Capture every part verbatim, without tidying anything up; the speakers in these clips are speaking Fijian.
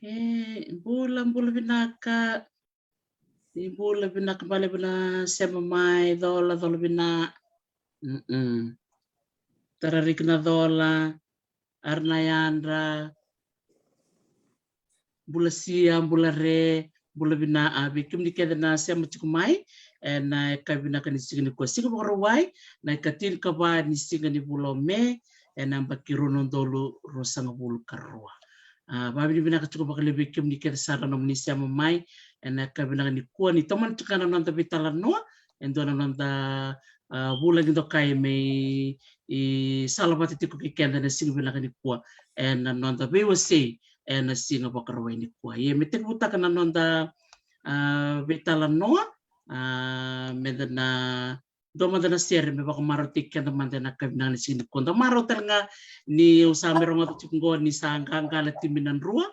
E, bula, bula vinaka. Ni bula vinaka balevu na sema mai, cola, cola vina. Mm-mm. Tarariki na cola, ara na yadra. Bula sia, bula re, bula vina, a, vei kemuni kece na sema tiko mai ena yakavi vinaka ni siga nikua, siga Vakarauwai, na ikatinikava ni siga ni vula o Me, ena yabaki rua na udolu ruasagavulu ka rua. A, vavinavinaka tiko vakalevu vei kemuni kece sara na nomuni sema mai ena yakavi vinaka nikua, ni tomana tiko ga na noda veitalanoa, e dua na noda, a, vulagi dokai me i salavata tiko kei keda ena siga vinaka nikua ena noda veiwasei ena siga Vakarauwai nikua. Ia me tekivutaka na noda, a, veitalanoa, a, meda na dua mada na sere me vakamarautaki keda mada ena yakavi vinaka ni siga nikua. Da marau tale ga ni au sa mai rogoca tiko qo ni sa qaqa na timi na Drua.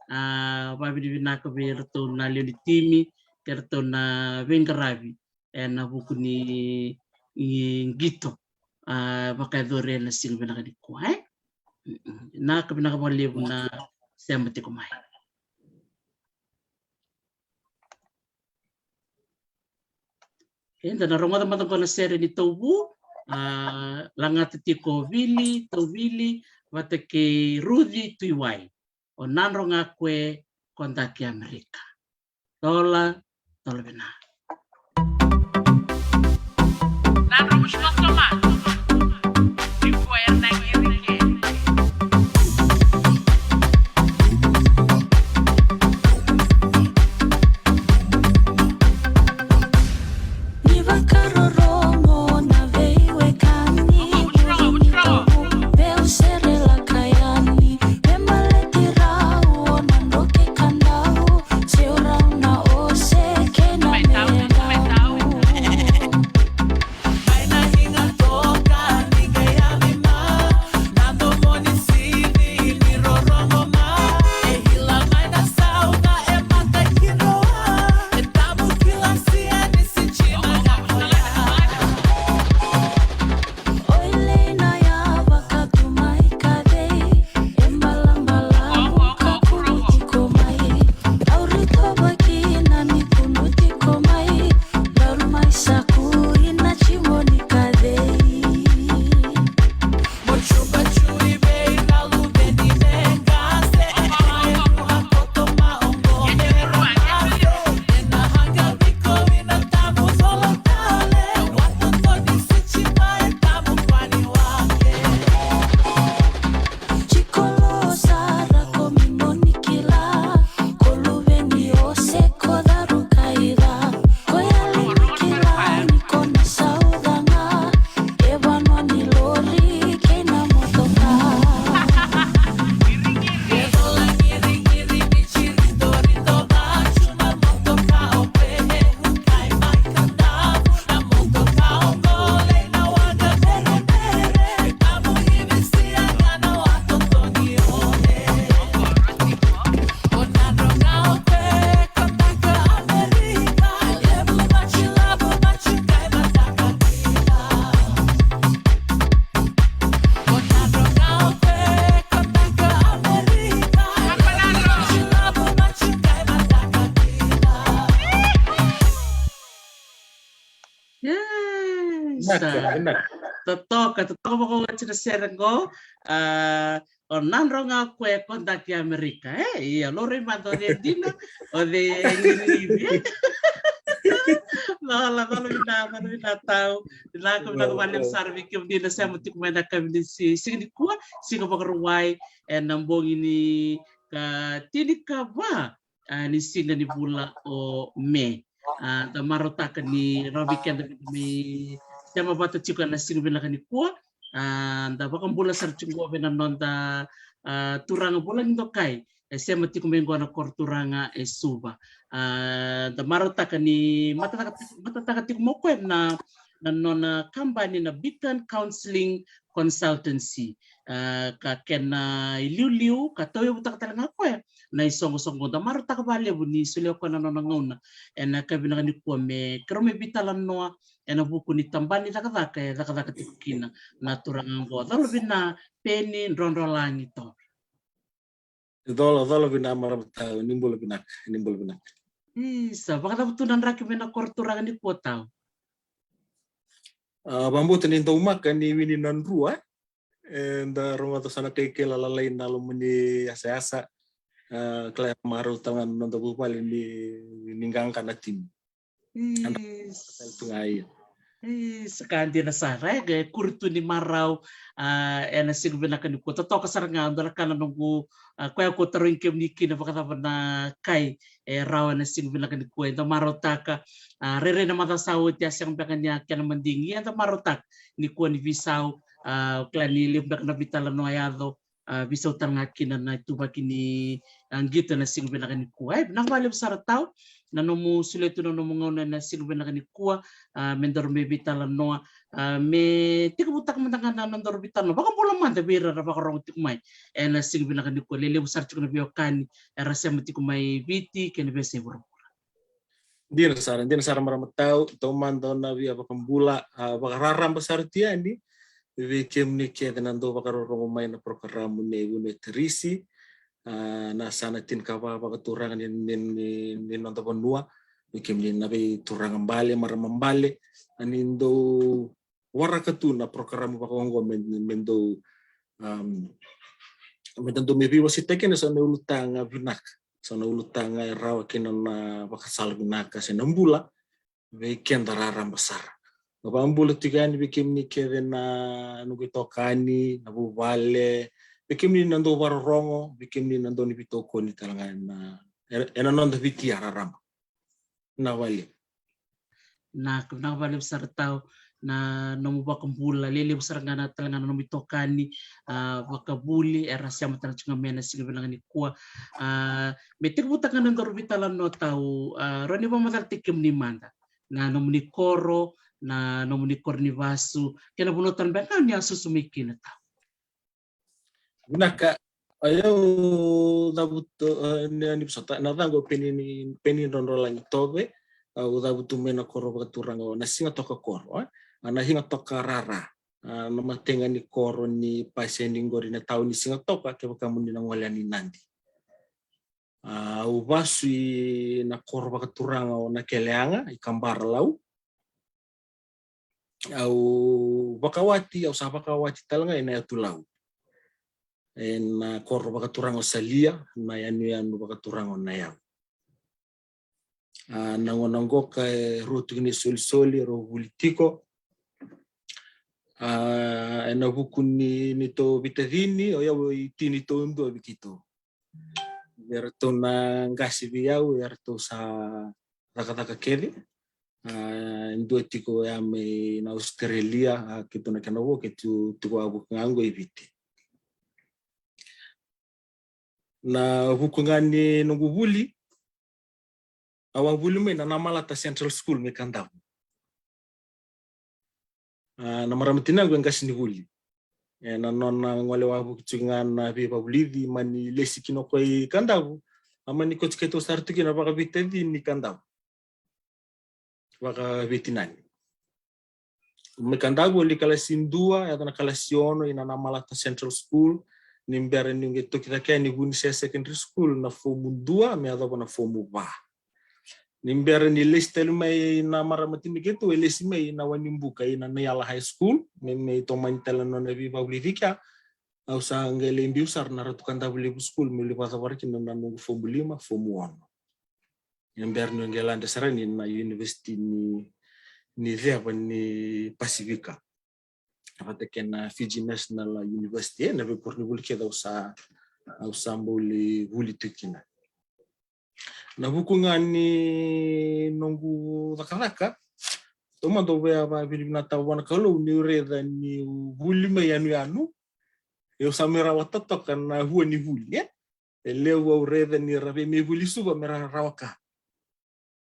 A, vavinavinaka vei iratou na lewe ni timi kei iratou na veiqaravi ena vuku ni, ni qito, a, vakayacori ena siga vinaka nikua, e? Mm-mm. Vinaka, vinaka vakalevu na sema tiko mai. Eda na rogoca mada qo na sere ni Tauvu, a, lagata tiko o Vili, Tauvili vata kei Ruci Tuiwai. O Nadro ga ko e kodaki Amerika. Cola, cola vina. Yes. Vinaka, vinaka. Totoka, totoka vakaoti na sere qo. A, o Nadro ga ko e kodaki Amerika, e? Ia, laurai mada o cei dina, o cei e qiriqiri, e? Cola, cola vina, cola vina Tau. Vinaka, vinaka vakalevu sara vei kemuni na sema tiko mai ena yakavi ni si-, siga nikua, siga Vakarauwai, ena bogi ni ka tinikava, a, ni siga ni vula o Me. A, da marautaka ni rawa vei keda me sema vata tiko ena siga vinaka nikua. A, da vakabula sara tiko qo vei na noda, a, turaga vulagi dokai e sema tiko mai qo na koro turaga e Suva. A, da marautaka ni matataka, matataka tiko mai o koya na, na nona kabani na Beacon Counselling Consultancy. A, ka kena iliuliu, ka tauyavutaka tale ga o koya na isoqosoqo. Da marautaka vakalevu ni solia o koya na nona gauna ena yakavi vinaka nikua me keirau mai veitalanoa ena vuku ni tabana ni cakacaka e cakacaka tiko kina na turaga qo. Cola vina Peni Drodrolagi Tovi. Cola, cola vinaka marama tau, ni bula vinaka, ni bula vinaka. Isa, vakacava tu na draki mai na koro turaga nikua tau? A, vakabauta ni daumaka ni wini na drua, e, da rogoca sa na kai kela lalai na loma ni yasayasa, a, kila e marau tale ga na noda vuvale ni, ni qaqa na timi. Anda, tu ga ia. Isa, ka dina sara, e, e kuri tu ni marau, a, ena siga vinaka nikua. Totoka sara ga, dua na ka na noqu, a, koya ko tarogi kemuni kina vakacava na kai e rawa ena siga vinaka nikua. Eda marautaka, a, rairai na macawa sa oti a sega beka ni a kena madigi. Eda marautaka nikua ni veisau, a, kila ni levu beka na veitalanoa yaco, a, veisau tale ga kina na ituvaki ni, a, qito ena siga vinaka nikua. E, vinaka vakalevu sara tau na nomu solia tu na nomu gauna ena siga vinaka nikua, a, me daru mai veitalanoa, a, me tekivutaka mada ga na nodaru veitalanoa. Vakabula mada vei ira ra vakarogo tiko mai ena siga vinaka nikua. Lelevu sara tiko na veiwekani era sema tiko mai Viti kei na veiyasai vuravura. Dina sara, dina sara marama tau, taumada na via vakabula, a, vakararaba sara tu yani vei kemuni kece na dau vakarorogo mai na porokaramu nei Vuniwai Tarisi, a, na yasana tinikava vakaturaga ni, ni, ni, ni noda vanua, vei kemuni na veituraga bale, marama bale, a, ni dau waraka tu na porokaramu vaka oqo me, me dau, um, me dau me veiwaseitaki kina so na ulutaga vinaka, so na ulutaga e rawa kina na vakasala vinaka se na bula vei keda raraba sara. Au vakabula tiko yani vei kemuni kece na noqu itokani, na vuvale, vei kemuni na dau vakarorogo, vei kemuni na dau ni veitokoni tale ga ena, ena noda Viti raraba. Na vale. Na, vinaka vakalevu sara tau na nomu vakabula, lelevu sara ga na tale ga na nomu itokani, a, vakavuli era sema tale tiko ga mai ena siga vinaka nikua. A, me tekivutaka ga na nodaru veitalanoa tau, a, rawa ni vakamacalataki kemuni mada na nomuni koro, na nomuni koro ni vasu, kei na vanua tale beka ni a susu mai kina tau. Vinaka, o yau cavutu, e, ni, ni vosota, na yacaqu o Peni, Peni Drodrolagi Tove, au cavutu mai na koro vakaturaga o Nasigatoka koro, e, a, Nasigatoka rara, a, na mataiga ni koro ni paseni qori na tauni Sigatoka, kevaka mo ni na gole yani Nadi. A, au vasu i na koro vakaturaga o Nakeleaga i Kabara Lau. Au vakawati, au sa vakawati tale ga ena yatu Lau. Ena koro vakaturaga o Salia, na yanuyanu vakaturaga o Nayau. A, na gauna oqo ka e rua tu kina isolisoli erau vuli tiko. A, ena vuku ni, neitou veitacini, o yau e tini taudua vei keitou. Eratou na qase vei au, eratou sa cakacaka kece. A, e dua tiko ya mai na Australia, a, keitou na kena vo, keitou tiko wavoki ga qo i Viti. Na vuku ga ni noqu vuli, au a vuli mai na Namalata Central School mai Kadavu. A, na marama tinaqu e qasenivuli. Ena nona gole wavoki tiko ga na veivavulici, mani lesi kina o koya i Kadavu, a mani kauti keitou sara tu kina vakaveitacini i Kadavu. Vakaveitinani. Mai Kadavu, au lai kalasi dua, yaco na kalasi ono ina Namalata Central School, ni bera niu qai toki cake yani Vunisea Secondary School na fomu dua me yacova na fomu va. Ni bera ni lesi tale mai na marama tini keitou, e lesi mai na Wanibuka ina Naiala High School, me, me tomani tale na nona veivavulici kea. Au sa qai lai biu sara na Ratu Kadavulevu School meu lai vakacavara kina na noqu fomu lima, fomu ono. Ni bera niu qai lade sara yani na university ni, ni ceva ni Pasifika, vata kei na Fiji National University, e, na veikoronivuli kece au sa, au sa bau lai vuli tu kina. Na vuku ga ni noqu cakacaka, taumada au via vakavinavinakataka vua na Kalou niu raica niu vuli mai yanuyanu, au sa mai rawa totoka na vua ni vuli, e? E levu au raica ni ra via mai vuli Suva me ra rawa ka.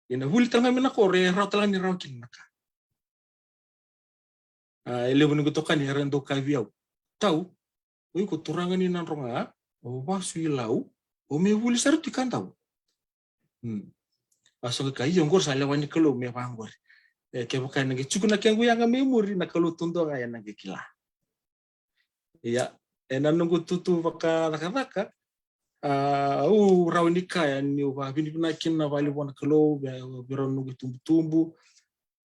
Ia na vuli tale ga mai na koro e rawa tale ga ni rawa kina na ka. A, e levu noqu itokani era dau kaya vei au, "Tau, o iko turaga ni Nadroga, o vasu i Lau, o mai vuli sara tu i Kadavu." Hmm. A, so qai kaya, "Io, qori sa lewa ni Kalou me vaqori. E, kevaka ena qai tiko na kequ yaga mai muri, na Kalou taudua ga ena qai kila." Ia, ena noqu itutu vakacakacaka, A, au rawa ni kaya niu vakavinavinaka kina na vale vua na Kalou vei rau na noqu itubutubu,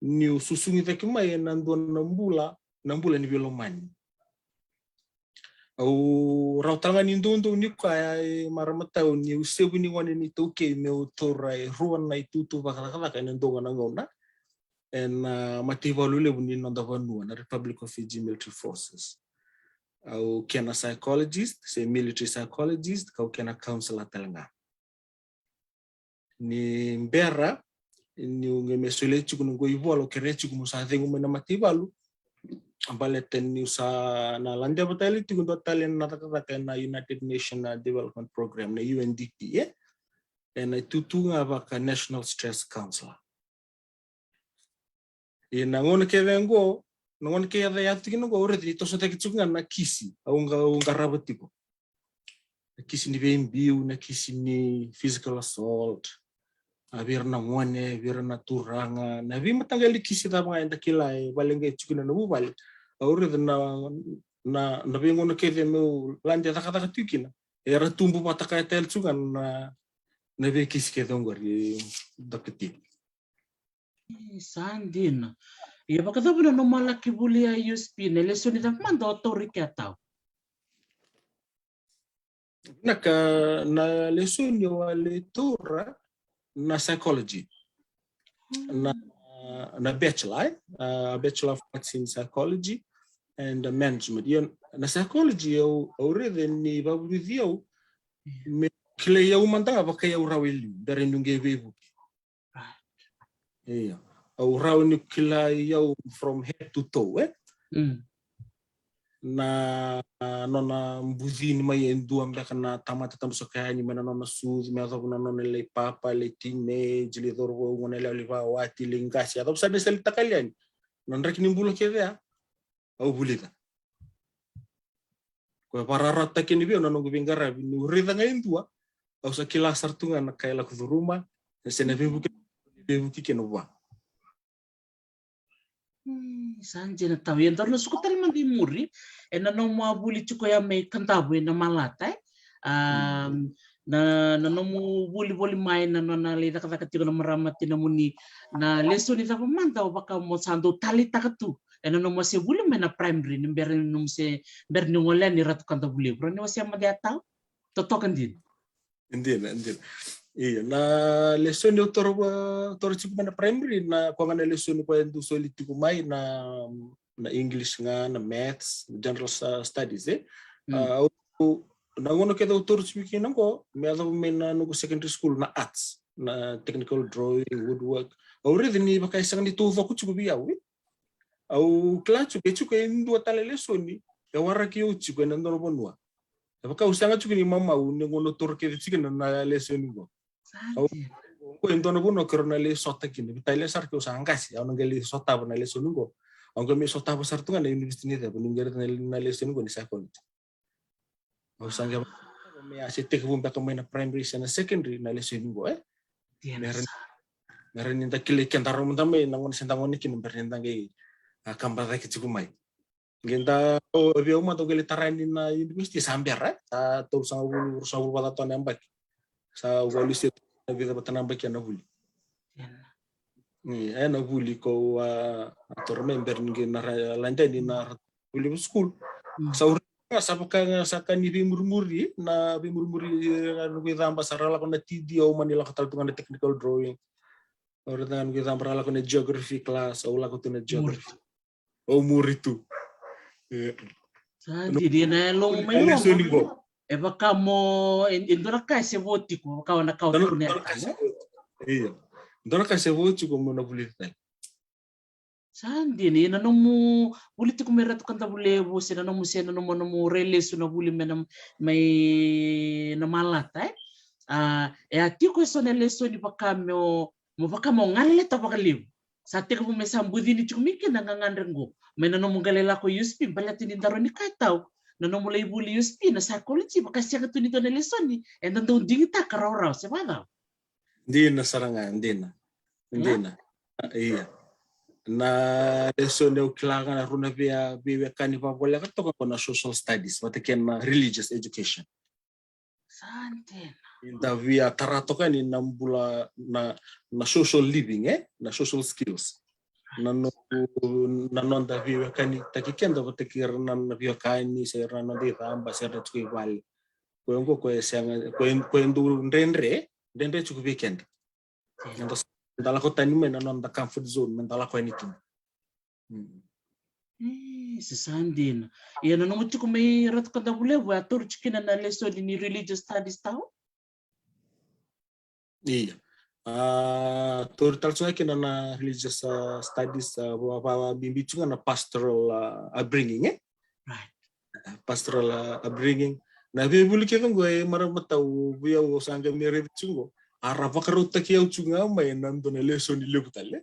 niu susugi cake mai ena dua na bula, na bula ni veilomani. Au rawa tale ga ni doudou ni kaya e marama tau niu sevu ni gone ni taukei meu taura e rua na itutu vakacakacaka ena dua ga na gauna ena mataivalu levu ni noda vanua, na Republic of Fiji Military Forces. Au kena psychologist, se military psychologist, kau kena counselor tale ga. Ni bera niu qai me solia tiko na noqu ivola, au kerea tiko meu sa cegu mai na mataivalu, baleta niu sa na ladeva tale tiko dua tale na cakacaka ena United Nations, a, Development Program, na U N D P, e? Ena itutu ga vaka National Stress Counselor. Ia na gauna kece oqo, na gauna kece e yaco tiko kina oqo, au raica ni toso cake tiko ga na kisi au qarava tiko. Na kisi ni veibiu, na kisi ni physical assault, a, vei ira na gone, vei ira na turaga, na veimataqali kisi cava ga eda kila e vale qai tiko kina na vuvale. Au raica na, na, na veigauna kece meu lade cakacaka tiko kina, era tubu vata kaya tale tiko ga na, na veikisi kece oqori, Doctor T. E, sa dina. Ia vakacava na nomu a laki vuli a U S P, na lesoni cava mada o taura i kea tau? Vinaka, na lesoni au a lai taura na psychology. Na, na bachelor, e? A, Bachelor of Arts in Psychology and Management. Ia na psychology au, au raica ni vakavulici au me kilai au mada ga vakai au rawa e liu, bera niu qai veivuke. Io. Au rawa ni kilai au from head to toe, e? Mm. Na, na nona bucini mai e dua beka na tamata tabu saka yani, mai na nona sucu, me yacova na nona lai papa, lai teenage, lai cauravou, gone yalewa, lai vakawati, lai qase, yacova sa me sali takali yani. Na draki ni bula kece ya, au vulica. Koya vakarautaki yani vei au na noqu veiqaravi, niu raica ga e dua, au sa kila sara tu ga na ka e lako curuma, se na veivuke, veivuke kina vua. Hmm, sa dina tau. Ia daru na suka tale mada i muri ena nomu a vuli tiko ya mai Kadavu ena Malata, e? A, na, na nomu vuli voli mai na nona lai cakacaka tiko na marama tinamuni, na lesoni cava mada o vaka mo sa dau taleitaka tu ena nomu a se vuli mai na primary ni bera ni nomu se, bera ni gole yani Ratu Kadavulevu? Rawa ni wasea mada ya tau? Totoka dina. Dina, dina. Io, na lesoni au taura, taura tiko mai na primary, na koya ga na lesoni koya e dau soli tiko mai na, na English ga, na maths, general stu-, studies, e? Mm. A, au, na gauna kece au taura tiko kina oqo, me yacova mai na noqu secondary school, na arts, na technical drawing, woodwork. Au raica ni vaka e sega ni taucoko tiko vei au, e? Au kila tiko, e tiko e dua tale lesoni e waraki au tiko ena dua na vanua. E vaka au sega tiko ni mamau ni gauna au taura kece tiko na, na lesoni qo. Au, qo e dua na vanua keirau na lai sota kina. Vitalia sara ke au sa qase, au na qai lai sotava na lesoni qo. Au qai mai sotava sara tu ga na university ni Ceva, niu qai raica na, na lesoni qo ni psychology. Au sa qai me a se tekivu beka mai na primary se na secondary na lesoni qo, e? Dina. Me rawa ni, me rawa ni da kilai kedaru mada mai na gauna se da gone kina, me rawa ni da qai, a, kaba cake tiko mai. Qai da, o, vei au mada au qai lai tara yani na university sa bera, e? Sa tolusagavulu, ruasagavulu vakacaca na yabaki. Sa valu se na vica vata na yabaki ena vuli. Dina. Ni, e, na vuli ko, a, a taura mai bera ni qai na ra-, lai dua ni na Ratu Kadavulevu school. Mm. Sa ura, sa vaka ga sa ka ni veimurimuri, na veimurimuri, e, na noqu icaba sa ra lako na T D, au mani lako tale tu ga na technical drawing. Au raica ga noqu icaba ra lako na geography class, au lako tu na geography. Au muri tu. E. Sa dina, na yalomu mai loma. E vaka mo, e, e dua na ka e se vo tiko, vaka o na kau tiko na yalomu. Io. Dua na ka e se vo tiko mo na vuli tale. Sa dina, ia na nomu vuli tiko mai Ratu Kadavulevu, se na nomu, se na nomu, nomu rai lesu na vuli mai na, mai na Malata, e? A, e a tiko eso na lesoni vaka mo, mo vaka mo galeleta vakalevu. Sa tekivu me sa bucini tiko mai kina na gagadre qo mai na nomu qai lai lako U S P, baleta ni daru ni kaya tau na nomu lai vuli U S P na psychology, vaka sega tu ni dua na lesoni eda dau digitaka rawarawa, se vacava? Dina sara ga, dina. Dina. Ia. Na lesoni au kila ga na rua na vei, veiwekani vavoleka toka ko na social studies vata kei na religious education. Da via tara toka yani na bula na, na social living, e? Na social skills. Na noda, na noda veiwekanitaki keda vata kei ira na, na veiwekani, se ira na noda icaba, se ira na tiko i vale. Koya oqo koya e sega, koya, koya e dau dredre, dredre tiko vei keda. Eda sa, eda lako tani mai na noda comfort zone, meda lako yani kina. Mm. E, sa, sa dina. Ia na nomu tiko mai Ratu Kadavulevu, a tauri tiko kina na lesoni ni religious studies tau? Ia. A, tauri tale tiko ga kina na religious, a, studies, a, va, va, va, bibi tiko ga na pastoral, a, upbringing, e? Right. Pastoral, a, upbringing. Na veivuli kece oqo e marama tau, vei au au sa qai mai raica tiko oqo. A ra vakarautaki au tiko ga mai na dua na lesoni levu tale.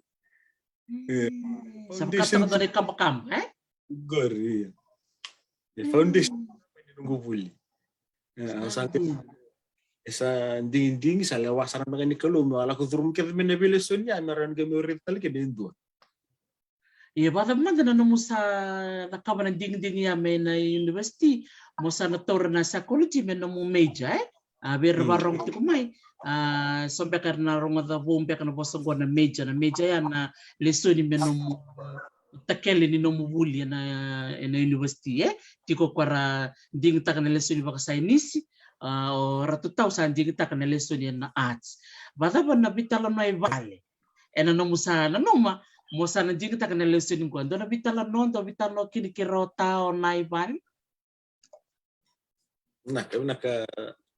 E. Sa foundation. Vakataka dua na ikabakaba, e? Qori, ia. E foundation. Mm. Ni noqu vuli. E, au sa, mm, e sa digidigi, sa lewa sara beka ni Kalou meu a lako curuma kece mai na veilesoni ya, me rawa ni qai meu raica tale kina e dua. Ia, vakacava mada na nomu sa cakava na digidigi ya mai na university, mo sa na taura na psychology me nomu major, e? A, vei ira, mm, vakarogo tiko mai, a, so beka era na rogoca vou beka na vosa oqo na major, na major ya na lesoni me nomu takele ni nomu vuli ena, ena university, e? Tiko ko ra digitaka na lesoni vakasainisi, a, o Ratu tau sa digitaka na lesoni ena arts. Vakacava na veitalanoa e vale ena nomu sa nanuma mo sa na digitaka na lesoni qo? Dua na veitalanoa, dua veitalanoa kina kei rau tau na i vale? Vinaka, vinaka,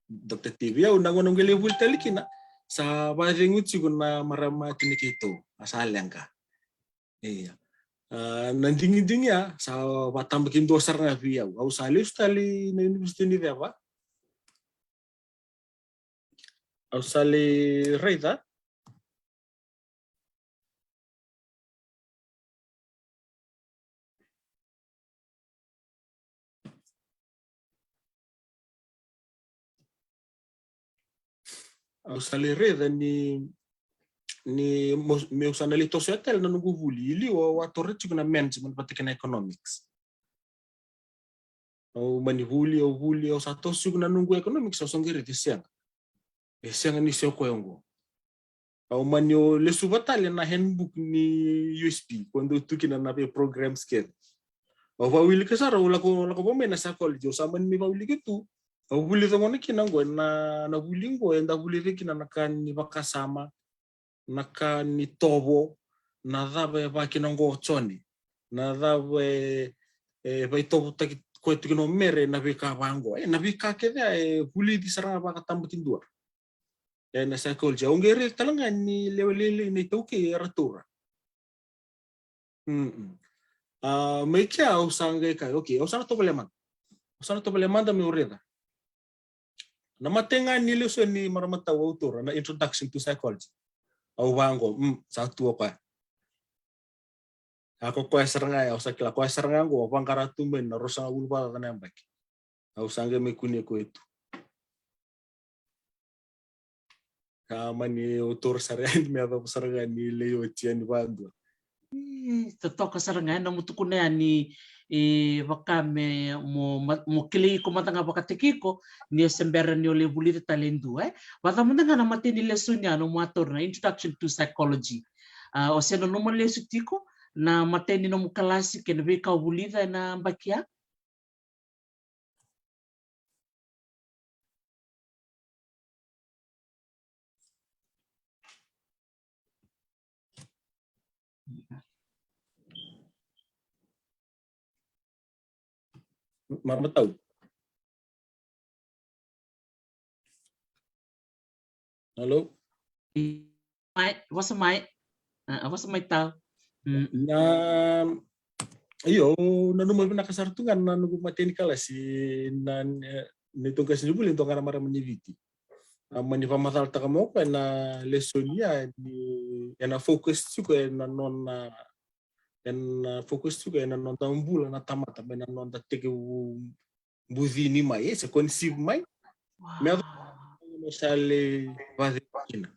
Doctor Tivi. Au na gauna au qai lai vuli tale kina, sa vakacegu tiko na marama tini keitou, a sa leqa. Ia. A, na digidigi ya sa vakatabakidua sara ga vei au. Au sa lesu tale na University ni Ceva. Au sa lai raica. Au sa lai raica ni, ni mo-, meu sa na lai tosoya tale na noqu vuli. I liu au a taura tiko na management vata kei na economics. Au mani vuli, au vuli, au sa toso tiko na noqu economics, au sa qai raica e sega. E sega ni se o koya oqo. Au mani o lesuva tale na handbook ni U S P, ko dau tu kina na vei programs kece. Au vawilika sara, au lako, lako vou mai na psychology, au sa mani mai vawilika tu. Au vulica gona kina oqo, na, na vuli oqo, eda vulica kina na ka ni vakasama, na ka ni tovo, na cava e vaka kina oqo o Jone, na cava e, e vaitovotaki koya tu kina o Mere, na veika vaqo. E, na veika kece ya e vulici sara ga vakatabakidua. E, na psychology. Au qai raica tale ga ni lewe lailai na iTaukei era taura. Mm-mm. A, mai kea au sa qai kaya, okay, au sa na tovolea mada. Au sa na tovolea mada meu raica. Na matai ga ni lesoni marama tau au taura, na Introduction to Psychology. Au vaqo, mm, sa tu o koya. A ko koya sara ga, au sa kila koya sara ga oqo, au vaqara tu mai na ruasagavulu vakacaca na yabaki. Au sa qai mai kunea koya tu. Ka mani au taura sara yani me yacova sara ga ni lai oti yani vakadua. E, totoka sara ga, e, na nomu tukuna yani, e, vaka me mo, ma-, mo kilai iko mada ga vakataki iko, ni o se bera ni o lai vulica tale e dua, e. Vacava mada ga na matai ni lesoni ya nomu a taura, na Introduction to Psychology. A, o se nanuma lesu tiko na matai ni nomu kalasi kei na veika o vulica ena yabaki ya? Marama tau. Hello? Mai, vosa mai. A, vosa mai tau. Mm. Na, io, nanuma vinaka sara tu ga na noqu matai ni kalasi na, e, neitou qasenivuli, dua ga na marama ni Viti. A mani vakamacalataka mai o koya na lesoni ya ni, ena focus tiko ena nona, ena focus tiko ena noda bula na tamata, mai na noda tekivu bucini mai, e, se conceive mai. Wow. Me yacova sa lai vacegu kina.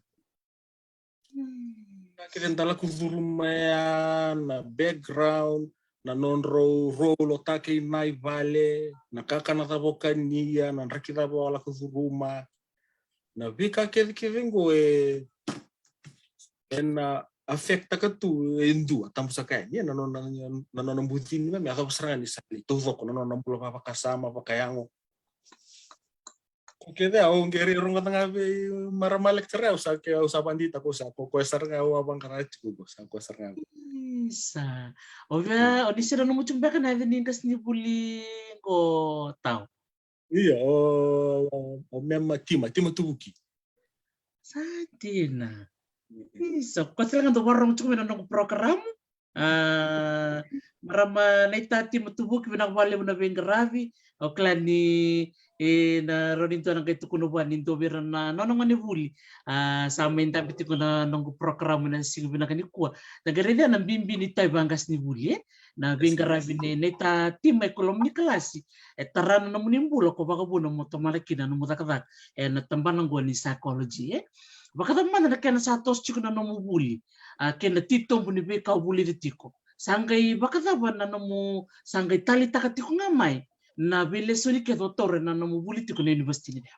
Mm. Na kece da lako curuma ya, na background, na nodrau role o ta kei na i vale, na kakana cava o kania, na draki cava o lako curuma, na veika kecekece qo e, e na affect-taka tu e dua, tabu saka yani, e na nona, na nona bucini me, me yacova sara ga ni sa lai taucoko na nona bula vakavakasama, vakayago. Ko kece au qai rogoca ga vei marama lecturer, au sa ke, au sa vakadeitaka, au sa ko koya sara ga au a vaqara tiko, ko sa koya sara ga. Isa. O via, o ni se nanuma tiko beka na yaca ni qasenivuli qo Tau? Io, o, o, o Mema Tima, Tima Tuvuki. Sa dina. Isa, ko tale ga dau vakarorogo tiko mai na noqu program. A, marama naita Tima Tuvuki, vinaka vakalevu na veiqaravi. Au kila ni, e, na rawa ni dua na qai tukuna vua ni dua vei ira na nona gonevuli. A, sa mai dabe tiko na noqu program na siga vinaka nikua. Na qai raica na bibi ni tavi vaqasenivuli, e? Na veiqaravi nei, naita Tima e koloma ni kalasi. E tara na nomuni bula ko vakavuna mo tomana kina na nomu cakacaka e na tabana qo ni psychology, e? Vakacava mada na kena sa toso tiko na nomu vuli, a, kei na titobu ni veika o vulica tiko? Sa qai vakacava na nomu, sa qai taleitaka tiko ga mai na veilesoni kece o taura na nomu vuli tiko na university ni Viti?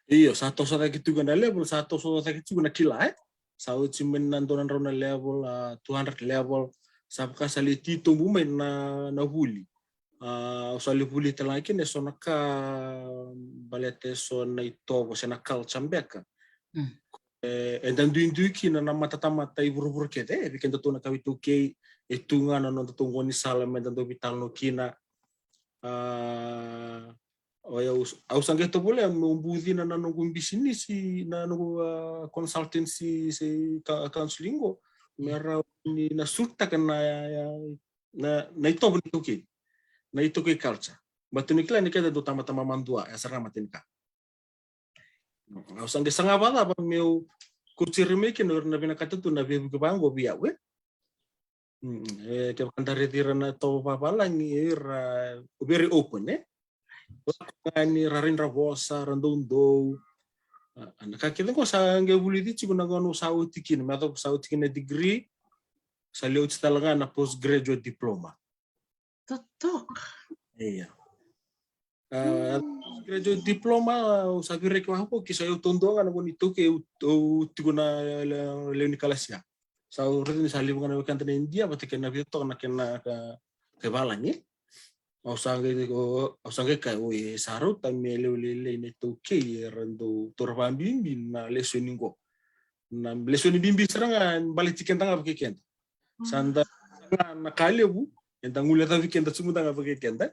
Io, sa toso cake tiko na level, sa toso cake tiko na kila, e? Sa oti mai na dua na drau na level, a, two hundred level, sa vaka sa lai titobu mai na, na vuli. A, au sa lai vuli tale ga kina e so na ka baleta e so na itovo se na culture beka. Mm. E, eda duidui kina na matatamata i vuravura kece, e, vei kedatou na kawa iTaukei, e tu ga na nodatou gaunisala me da dau veitalanoa kina. A, o yau, au sa qai tovolea meu bucina na noqu bisinisi, na noqu, a, consultancy se ka-, counseling qo, me rawa ni na surutaka na, na, na itovo ni iTaukei, na iTaukei culture. Baleta ni kila ni keda dau tamata mamadua, e sara ga matanika. Au sa qai saga vakacava meu kauti ira mai kina o ira na vinakata tu na veivuke vaqo vei au, e? Mm, e, kevaka da raici ira na itovo vavalagi, ira very open, e? Lako ga yani, ra raidra vosa, ra doudou. A, na ka kece qo sa qai vulici tiko na gauna au sa oti kina, me yacova sa oti kina na degree, sa lai oti tale ga na postgraduate diploma. Totoka. Ia. A, postgraduate diploma, au sa veirai vakalevu, ke sa yau taudua ga na gone iTaukei, au, au tiko na le-, lewe ni kalasi ya. Sa au raica ni sa levu ga na wekada na Idia vata kei na vica toka na kena ka, ka ivalagi. Au sa qai, au, au sa qai kaya, oi, e sa rauta me lewe lailai na iTaukei era dau taura vakabibi na lesoni qo. Na lesoni bibi sara ga baleti keda ga vakaikeda. Sa da ga na ka levu, eda guilecavi keda tiko mada ga vakaikeda.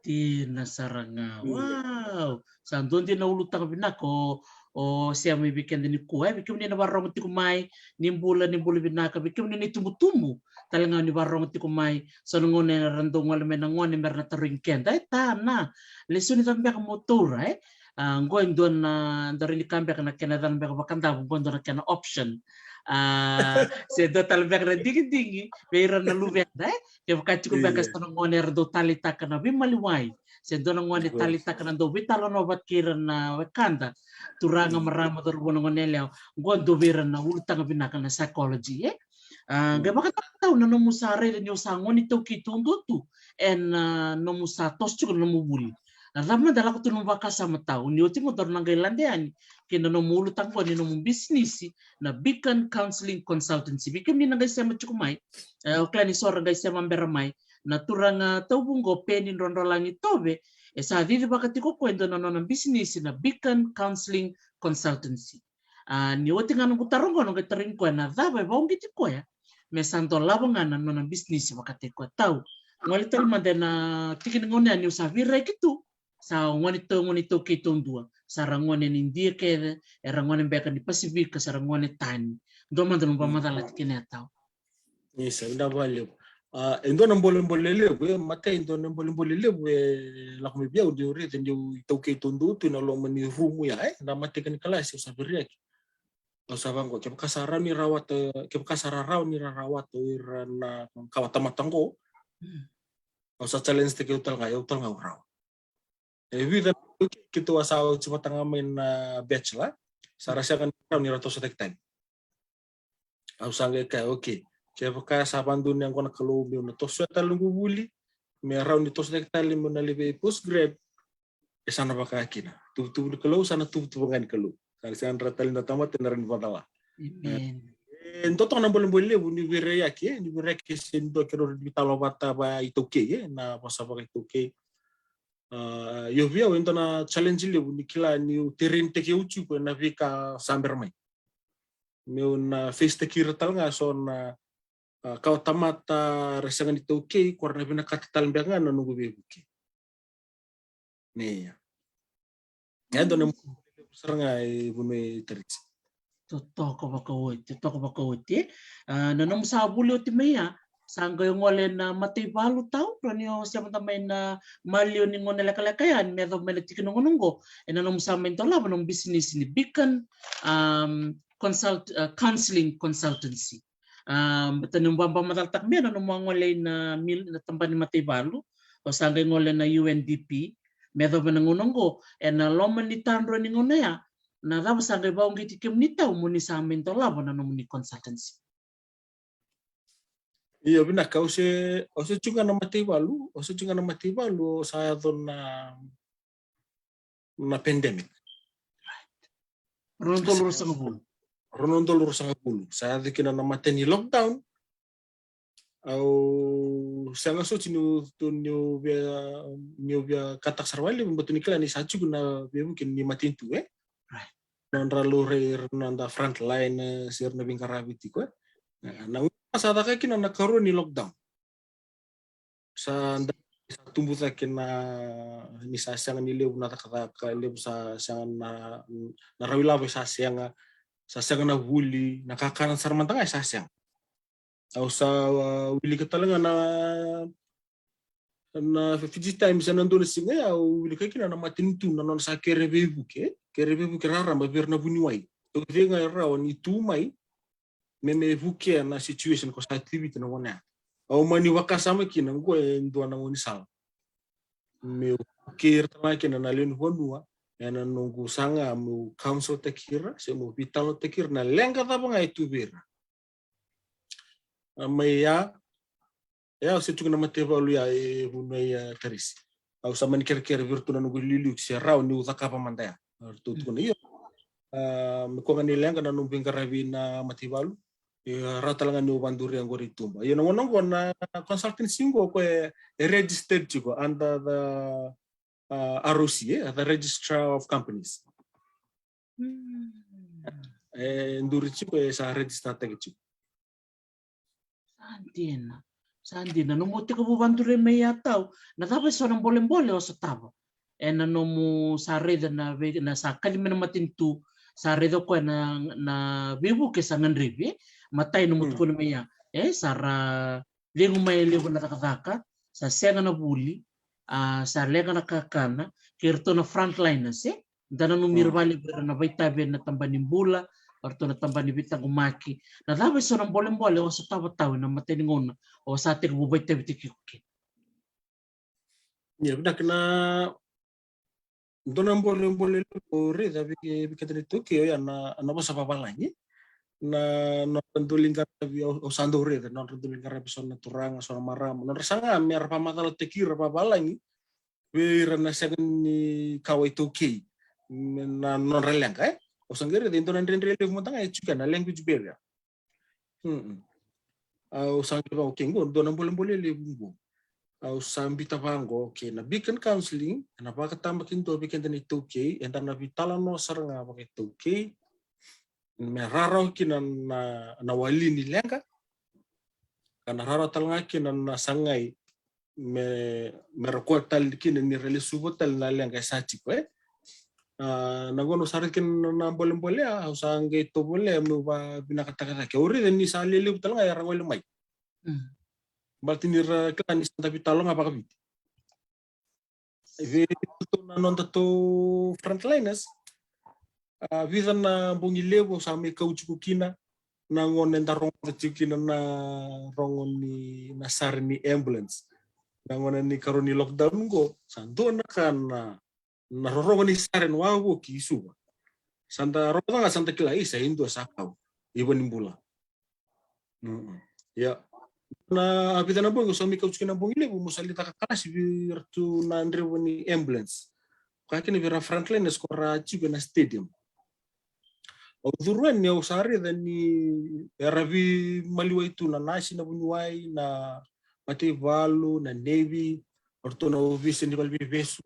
Dina sara ga. Wow. Sa dua dina na ulutaga vinaka o, o sema mai vei keda nikua, e, vei kemuni na vakarorogo tiko mai, ni bula, ni bula vinaka, vei kemuni na itubutubu tale ga ni vakarorogo tiko mai. So na gauna era dau gole mai na gone mera na tarogi keda, e, ta na lesoni cava beka mo taura, e? A, qo e dua na, dua na ka beka na kena yacana beka vakadavo, qo dua na kena option. A, se dua tale beka na digidigi vei ira na luveda, e? Kevaka tiko beka so na gone era dau taleitaka na veimaliwai, se dua na gone taleitaka na dau veitalanoa vata kei ira na wekada, turaga, marama, cauravou, na gone yalewa, qo dua vei ira na ulutaga vinaka na psychology, e? A, qai vakatautau na nomu sa raica ni o sa gone iTaukei taudua tu ena, a, nomu sa toso tiko na nomu vuli. Na cava mada e lako tu na nomu vakasama, Tau, ni oti qo daru na qai lade yani kei na nomu ulutaga qo ni nomu bisinisi na Beacon Counselling Consultancy. Vei kemuni na qai sema tiko mai, e, au kila ni so era qai sema bera mai, na turaga tauvu qo Peni Drodrolagi Tove, e sa cicivaka tiko o koya e dua na nona bisinisi na Beacon Counselling Consultancy. A, ni oti ga noqu taro qo, au qai tarogi koya na cava e vakauqeti koya me sa dolava ga na nona bisinisi vakataki koya. Tau, gole tale mada ena tiki ni gauna ya niu sa veiraiyaki tu, sa gone tau, gone iTaukei taudua, sa ra gone ni Idia kece, era gone beka ni Pasifika, sa ra gone tani. Dua mada nomu vakamacala tiko kina ya, Tau. Isa, vinaka vakalevu. A, e dua na bolebole levu, e, matai, e dua na bolebole levu e lako mai vei au niu raica niu iTaukei taudua tu ena loma ni rumu ya, e, na mataka ni kalasi au sa veiraiyaki. Au sa vaqo, kevaka sa rawa ni rawata, kevaka sa ra rawa ni ra rawata o ira na kawatamata qo, au sa challenge-taki au tale ga, au tale ga au rawa. E vica na keitou a sa oti vata ga mai na bachelor, sa ra sega ni rawa ni ra toso cake tale. Au sa qai kaya, okay, Kevaka sa vakadonui oqo na Kalou meu na tosoya tale noqu vuli, me rawa ni toso cake tale meu na lai vei postgrad, e sa na vaka kina. Tuvatuva ni Kalou, sa na tuvatuva ga ni Kalou. Sa na sega ni rawa tale na tamata ena rawa ni vakacala. Amen. E dua toka na bolebole levu ni veirai yake, ni veirai yake se ni dua keirau ni vitalovata vakaiTaukei, e, na vosa vakaiTaukei. A, io vei au e dua na challenge levu ni kila niu tereni take au tiko ena veika sa bera mai. Meu na face taki ira tale ga so na, a, kawa tamata ra sega ni taukei, ko ra na vinakata tale beka ga na noqu veivuke. Ia. E dua na sara ga e vunau e Taritsi. Totoka vakaoti, totoka vakaoti. A, na nomu sa vuli oti mai ya, sa qai gole na mataivalu tau, rawa ni o sema mada mai na maliwa ni gauna lekaleka ya, ni me yacova mai na tikina gauna oqo, ena nomu sa mai dolava nomu bisinisi ni Beacon, um, consult, uh, Counseling Consultancy. Um, baleta niu vakamacalataka mai na nomu a gole ina mil, na tabana ni mataivalu, o sa qai gole na U N D P, me yacova na gauna oqo, ena loma ni tadrua ni gauna ya, na cava sa qai vakauqeti kemuni tau mo ni sa mai dolava na nomuni consultancy? Io, vinaka, au se, au se tu ga na mataivalu, au se tu ga na mataivalu, o sa yaco na, na pandemic. Rua na udolu ruasagavulu. Rua na udolu ruasagavulu. Sa yaco kina na mata ni lockdown. Au sega soti niu, niu via, niu via kataka sara vakalevu, baleta ni kila ni sa tiko na veivuke ni matanitu, e? Right. Na nodra laurai ira na noda frontline, e, se ira na veiqaravi tiko, e? Right. Na gauna sa caka kina na karua ni lockdown. Sa da, sa tubu cake na, ni sa sega ni levu na cakacaka, levu sa sega na, na rawa ilavo sa sega, sa sega na vuli, na kakana sara mada ga sa sega. Au sa, a, wilika tale ga na, na Fiji Times ena dua na siga, e, au wilika kina na matanitu na nona sa kere veivuke, kere veivuke raraba vei ira na vuniwai. Au cei ga e rawa ni tu mai, me, me vukea na situation ko sa tiko vei ira na gauna ya. Au mani vakasama kina, oqo e dua na gaunisala. Meu vukei ira tale ga kina na lewe ni vanua, ena noqu saga meu counsel taki ira, se meu veitalanoataki ira, na leqa cava ga e tu vei ira. A, mai ya, e, au se tu ga na mataivalu ya e vunau ya, e, Tarisi. Au sa mani kerekere vei iratou na noqu iliuliu se rawa niu cakava mada ya. Ratou tukuna io. A, me ko ga ni leqa na nomu veiqaravi na mataivalu. E rawa tale ga niu vaduria oqori i tuba. Io, na gauna oqo na consultancy oqo ko e, e registered tiko under the, a, R O C, e, the Registrar of Companies. Hmm. E duri tiko, e sa register taki tiko. Sa dina. Sa dina. Nomu tekivu vaduria mai ya tau, na cava eso na bolebole o sotava ena nomu sa raica na vei, na sa kaci mai na matanitu, sa raica o koya na, na veivuke sa gadrevi, e? Matai nomu tukuna mai ya, e, sa ra cegu mai e levu na cakacaka, sa sega na vuli, a, sa leqa na kakana, kei iratou na frontliners, e? Da nanumi ira vakalevu ira na vakaitavi ena tabana ni bula, o iratou na tabana ni veitaqomaki. Na cava eso na bolebole o sotava tau ena matai ni gauna o sa tekivu vakaitavitaki iko kina? Ia, vinaka, na dua na bolebole levu au raica vei, vei keda na iTaukei, oya na, na vosa vavalagi. Na, na nodra dau lai qaravi, au, au sa dau raica, na nodra dau lai qaravi so na turaga, so na marama, na nodra saga me ra vakamacalataki ira vavalagi vei ira na sega ni kawa iTaukei, na nodra leqa, e? Au sa qai raica e dua na dredre levu mada ga e tiko ya, na language barrier. Mm-mm. Au sa qai vaka, okay, qo dua na bolebole levu qo. Au sa biuta vaqo, okay, na Beacon Counseling ena vakatabakidua vei keda na iTaukei, eda na veitalanoa sara ga vakaiTaukei, me rawarawa kina na, na wali ni leqa, ka na rawarawa tale ga kina na sagai me, me ra kua tale kina ni ra lesuva tale na leqa e sa tiko, e. A, na gauna au sa raica kina na bolebole, au sa qai tovolea meu vavinakataka cake. Au raica ni sa lelevu tale ga era gole mai. Mm. Baleta ni ra kila ni sa da veitalanoa ga vakaviti. Vei iratou na nodatou frontliners, a, vica na bogi levu au sa mai kau tiko kina, na gauna eda rogoca tiko kina na rogo ni, na sare ni ambulance. Na gauna ni karua ni lockdown qo, sa dua na ka na, na rorogo ni sare na wavoki i Suva. Sa da rogoca ga sa da kila, isa, e dua sa kau i Vanibula. Mm-mm. Ia. Na vica na bogi, au sa mai kauta tiko na bogi levu, meu sa lai caka kalasi vei iratou na draiva ni ambulance. Ka kina vei ira frontliners ko ra tiko ena stadium. Au curu yani, au sa raica ni era veimaliwai tu na nasi, na vuniwai, na mataivalu, na navy, o ratou na ovisa ni valeniveivesu.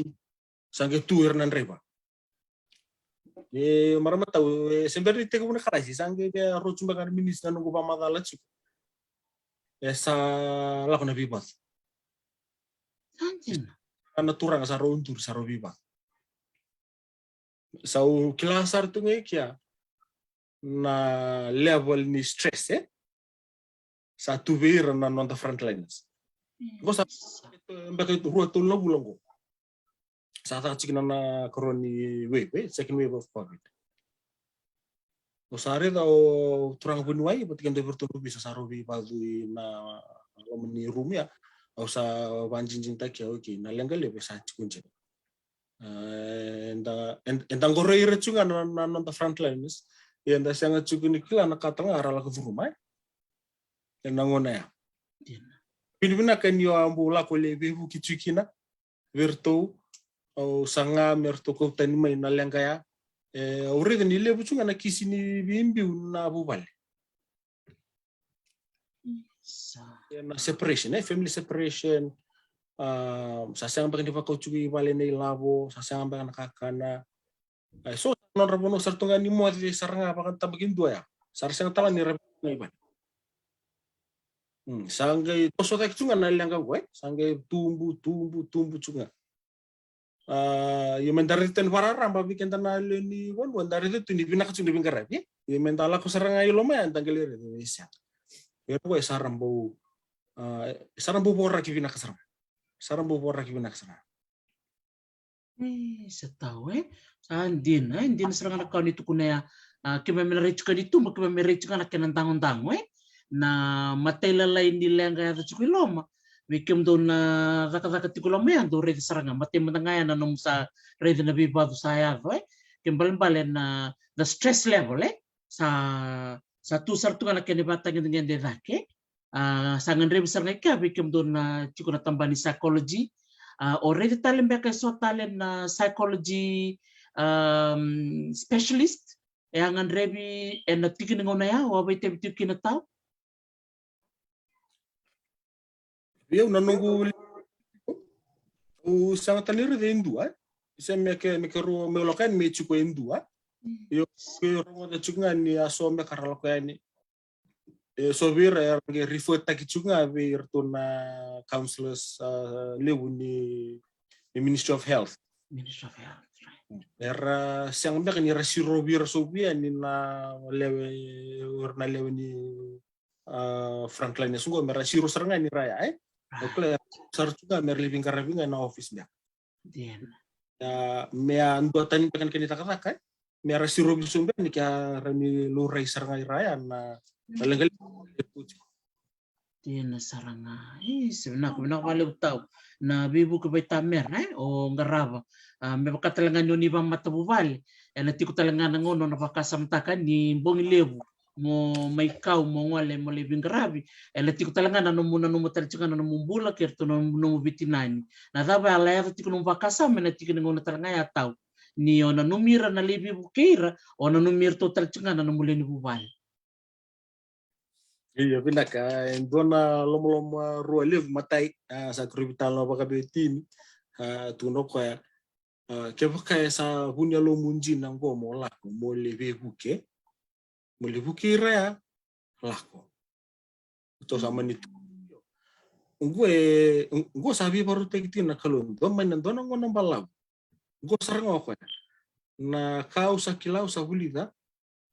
Sa qai tu ira na draiva. E marama tau, e se bera ni tekivu na kalasi, sa qai via rauta beka na minisi na noqu vakamacala tiko. E sa lako na veivacu. Sa dina. Na turaga sa rau duri, sa rau veivacu. Sa u kila sara tu ga i kea na level ni stress, e? Sa tu vei ira na noda frontliners. Qo sa beka rua tolu na vula qo. Sa caka tiko na, na corona wave, e, second wave of covid. Au sa raica o turaga vuniwai vata kei dua vei iratou na ovisa sa rau veivacu ina loma ni rumu ya. Au sa vakadinadinataki, okay, na leqa levu e sa tiko dina. E, eda, eda, eda qoroi ira tiko ga na, na noda frontliners. Ia eda sega tiko ni kila na ka tale ga era lako curuma, e? Ena gauna ya. Vinavinaka ni o a bau lako lai veivuke tiko kina vei iratou, au saga me ratou kau tani mai na leqa ya. E, au raica ni levu tiko ga na kisi ni veibiu na vuvale. Sa. E, na separation, e, family separation. A, sa sega beka ni vakau tiko i vale na ilavo, sa sega beka na kakana. E, so sa nodra vanua sa ratou ga ni moce sara ga vakatabakidua ya. Sa ra sega tale ga ni ra veivuke i vale. Hmm, sa qai toso cake tiko ga na leqa qo, e? Sa qai tubu, tubu, tubu tiko ga. A, io, meda raica tu ni vakararaba vei keda na lewe ni vanua, da raica tu ni vinaka tiko na veiqaravi, e? Io, meda lako sara ga i loma ya, da qai lai raica ni sega. Ia qo e sa ra bau, a, sa ra bau voraki vinaka sara ga. Sa ra bau voraki vinaka sara ga. E, sa tau, e? Sa dina, e? Dina sara ga na ka o ni tukuna ya. A, keimami na rai tiko yani tuba, keimami rai tiko ga na kena dagodago, e? Na matailalai ni leqa e yaco tiko i loma. Vei kemudou na cakacaka tiko i loma ya, dou raica sara ga. Matai mada ga ya na nomu sa raica na veivacu sa yaco, e? Kena ibalebale na, the stress level, e? Sa, sa tu sara tu ga na kena ivakatagedegede cake. A, sa gadrevi sara ga i kea vei kemudou na tiko na tabana ni psychology. A, o raica tale beka e so tale na psychology, um, specialist e a gadrevi ena tiki ni gauna ya, o a vakaitavi tiko kina tau? Io, na noqu, au sega tale ni raica e dua, e? Se me ke, me keirau, meu lako yani me tiko e dua. Mm. Io, keirau rogoca tiko ga ni a so beka ra lako yani. E so vei ira era qai refertaki tiko ga vei iratou na counsellors, a, levu ni, ni Ministry of Health. Ministry of Health, right. Era sega beka ni ra sirovi ira so vei yani na lewe, ira na lewe ni, a, frontliners qo, me ra siro sara ga ni ra ya, e? Right. Au kila era sara tu ga me ra lai veiqaravi ga ena office beka. Dina. Ia, me a dua tani beka na kena icakacaka, e? Me ra sirovi sobu yani ke ra ni laurai sara ga i ra ya na, na leqa levu. Dina sara ga. E, se vinaka, vinaka vakalevu tau. Na veivuke vakatamera, e? O qarava. A, me vaka tale ga ni o ni vakamatavuvale. Ena tiko tale ga na gauna o na vakasamataka ni bogi levu mo mai kau mo gole mo lai veiqaravi, ena tiko tale ga na nomu, na nomu tale tiko ga na nomu bula kei iratou na nomu, nomu veitinani. Na cava ela yaco tiko nomu vakasama ena tiki ni gauna tale ga ya tau, ni o nanumi ira na lai veivuke ira, o nanumi iratou tale tiko ga na nomu lewe ni vuvale. Io, vinaka. E dua na lomaloma rua levu. Matai, a, sa keirau veitalanoa vakaveiwatini, a, tukuna o koya, a, kevaka e sa vu ni yalomu dina qo mo lako mo lai veivuke, mo lai vuke ira ya, lako. Tou sa mani tu. Qo e, qo sa veivakarautaki tiko na Kalou, dua mai na dua na gauna balavu. Qo sara ga o koya. Na ka au sa kila, au sa vulica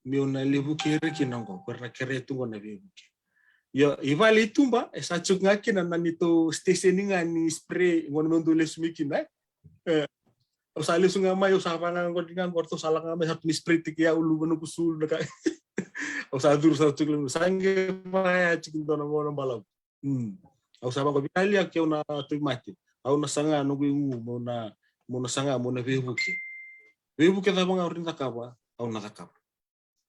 meu na lai vuke ira kina qo, ko ira na kerea tu qo na veivuke. Io, i vale i tuba e sa tiko ga kina na neitou station ga ni spray, gauna meu dau lesu mai kina, e. E, au sa lesu ga mai, au sa vaqaqori ga qo, ratou sa lako ga mai, sa ratou ni spray tiko au, luva, noqu sulu, na ka. Au sa curu sara tiko, sa qai vaya tiko dua na gauna balavu. Hmm. Au sa vaqo, vinaka Liaki, au na tauvimate. Au na saga noqu igu, meu na, meu na saga, meu na veivuke. Veivuke cava ga o rawa ni cakava, au na cakava.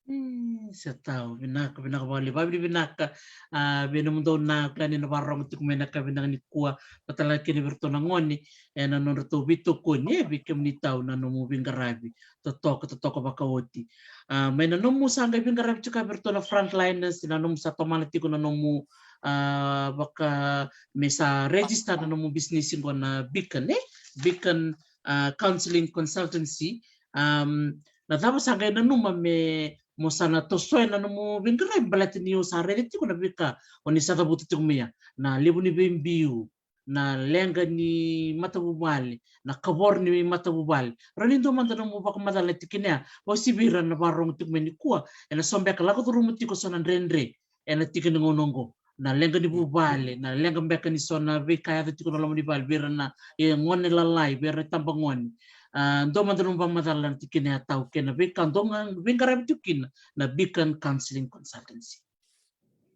Mm, sa tau, vinaka, vinaka vakalevu, vavinavinaka. A, vei nomudou na kila ni na vakarorogo tiko mai na ka vinaka nikua, vata tale ga kina vei iratou na gone, ena nodratou veitokoni, e, vei kemuni tau na nomu veiqaravi totoka, totoka vakaoti. A, mai na nomu sa qai veiqaravi tiko vei iratou na frontliners, na nomu sa tomana tiko na nomu, a, vaka me sa register na nomu business qo na Beacon, e? Beacon, a, Counseling Consultancy. Am, na cava sa qai nanuma me mo sa na tosoya na nomu veiqaravi baleta ni o sa raica tiko na veika o ni sa cavuta tiko mai ya, na levu ni veibiu, na leqa ni matavuvale, na kavoro ni matavuvale. Rawa ni dua mada nomu vakamacala na tikina ya, vausi vei ira na vakarorogo tiko mai nikua, ena so beka lako curuma tiko so na dredre ena tiki ni gauna oqo, na leqa ni vuvale, na leqa beka ni so na veika yaco tiko na loma ni vale vei ira na, e, gone lalai, vei ira na itabagone. A, dua mada nomu vakamacala na tikina ya tau kei na veika dou ga veiqaravi tiko kina na Beacon Counseling Consultancy.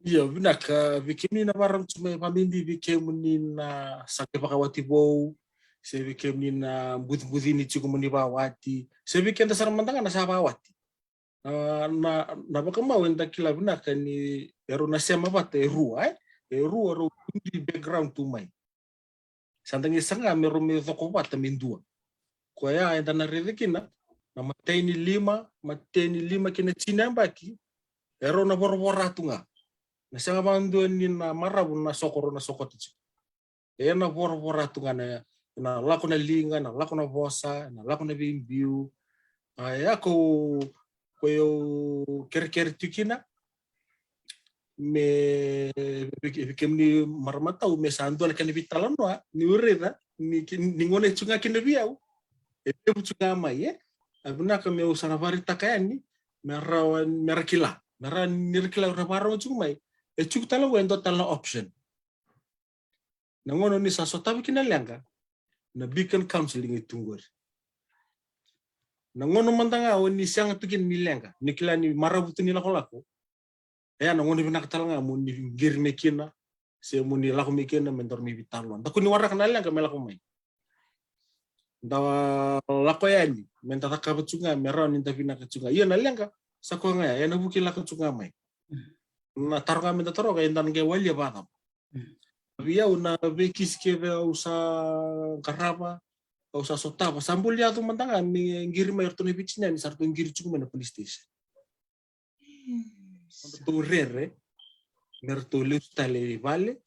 Io, vinaka, vei kemuni na vakarorogo tiko mai, vakabibi vei kemuni na sa qai vakawati vou, se vei kemuni na bucibuci ni tiko mo ni vakawati, se vei keda sara mada ga na sa vakawati. A, na, na vakamau eda kila vinaka ni erau na sema vata e rua, e? E rua rau dui background tu mai. Sa da qai saga me rau mai coko vata me dua. Koya eda na raica kina na matai ni lima, matai ni lima kei na tini yabaki, erau na voravora tu ga. Na sega vakadua ni na maravu na soko rau na sokota tiko. Ena voravora tu ga na, na lako na liga, na lako na vosa, na lako na veibiu. A, ya ko, ko yau kerekere tu kina me, vei, vei kemuni marama tau, me sa dua na kena veitalanoa niu raica ni, ni gone tu ga kina vei au. E levu tu ga mai, e? A, vinaka meu sa na vakaraitaka yani me rawa, me ra kila, me rawa ni ra kila, ra vakarorogo tiko mai. E tiko tale qo e dua tale na option. Na gauna ni sa sotava kina na leqa, na Beacon Counseling e tu qori. Na gauna mada ga o ni sega tu kina ni leqa, ni kila ni maravu tu ni lakolako, e ya na gauna vinaka tale ga mo ni qiri mai kina, se mo ni lako mai kina me daru mai veitalanoa. Da kua ni waraka na leqa me lako mai. Da lako yani me da cakava tu ga me rawa ni da vinaka tu ga. Ia na leqa sa koya ga ya, ena vuki lako tu ga mai. Na taro ga me da taroga, eda na qai walia vakacava? Vei au na veikisi kece au sa qarava, au sa sotava, sa buli yaco mada ga me qiri mai iratou na veitinani, sa ratou qiri tiko mai na police station. Nodratou rere me ratou lesu tale i vale,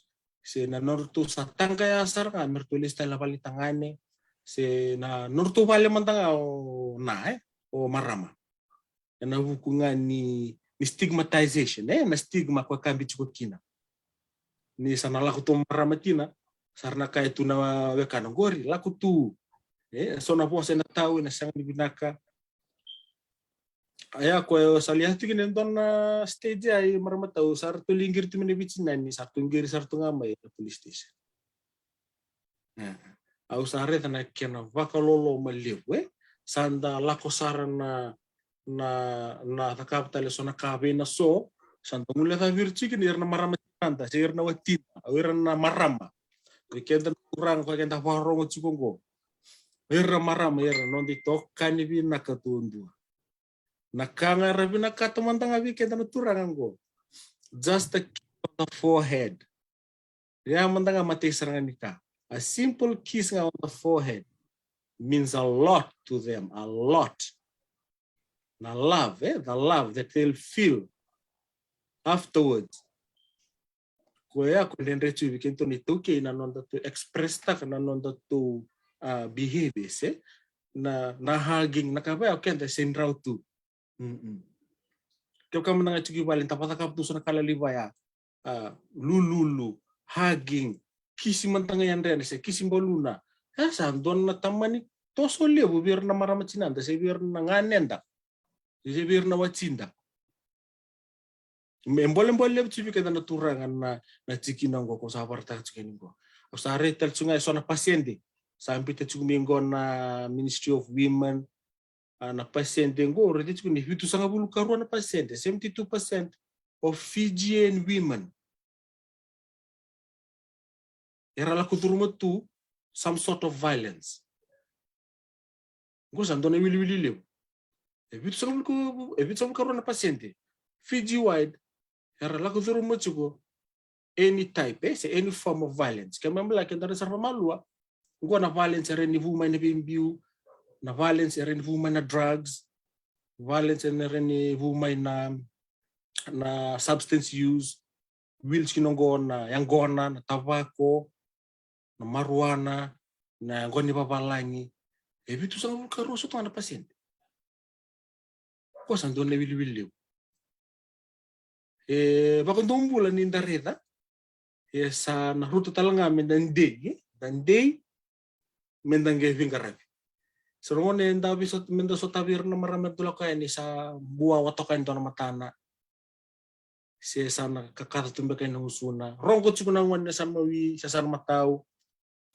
se na nodratou sa taqaya sara ga me ratou lesu tale na vale ni tagane, se na nodratou vale mada ga o na, e, o marama. Ena vuku ga ni, ni stigmatization, e, na stigma koya ka biu tiko kina. Ni sa na lako tu marama kina, sa ra na kaya tu na wekana, qori, lako tu. E, so na vosa ena tau, ena sega ni vinaka. Ia, koya sa lai yaco tiko kina e dua na stage ya i marama tau, sa ratou lai qiri tu mai na veitinani, sa ratou qiri sara tu ga mai na police station. E, au sa raica na kena vakaloloma levu, e? Sa da lako sara na, na, na cakava tale so na ka vei na so, sa da guilecavi ira tiko kina ira na marama tinada, se ira na watida, o ira na marama. Vei keda na turaga koya keda vakarorogo tiko qo. Ira na marama, ira na noda itokani vinaka duadua. Na ka ga era vinakata mada ga vei keda na turaga qo. Just a kiss on the forehead. Ia mada ga matai sara ga ni ka. A simple kiss ga on the forehead means a lot to them, a lot. Na love, e, the love that they'll feel afterwards. Koya ko dredre tu vei kedatou na iTaukei na nodatou express taka na nodatou, a, behaviors, e? Na, na hugging, na ka vaya o keda se drau tu. Kevaka mada ga tiko i vale, da vakacakava tu so na ka lalai vaya, a, lululu, hugging, kisi mada ga yadrena se kisi baluna. E sa dua na tamani toso levu vei ira na marama tinada se vei ira na ganeda se vei ira na watida. Me bolebole levu tiko vei keda na turaga na, na tikina oqo ko sa vakaraitaka tiko yani qo. Au sa raica tale tiko ga e so na pasede sa biuta tiko mai qo na Ministry of Women. A, na pasede qo raica tiko ni vitusagavulu ka rua na pasede, seventy-two percent of Fijian women era lako curuma tu some sort of violence. Qo sa dua na wiliwili levu. E vitusagavulu, e vitusagavulu ka rua na pasede Fiji wide era lako curuma tiko any type, e, se any form of violence. Ke mai mala ke dara sara malua, qo na violence era ni vu mai na veibiu, na violence era ni vu mai na drugs, violence era ni vu mai na, na substance use, wheels kina qo na yaqona, na tavako, na maruana, na yaqona ni vavalagi. E vitusagavulu ka rua sotava na pasede. Ko sa dua na wiliwili levu. E vakadua bula ni da raica, e sa na ruta tale ga me da dei, e, da dei me da qai veiqaravi. Sa rogo ne da vei sot-, me da sotavi ira na marama e dulaka yani sa bua watoka yani dua na matana. Se sa na kakaca tu beka ina gusuna. Rogo tiko na gone sa mawi, sa sa na matau.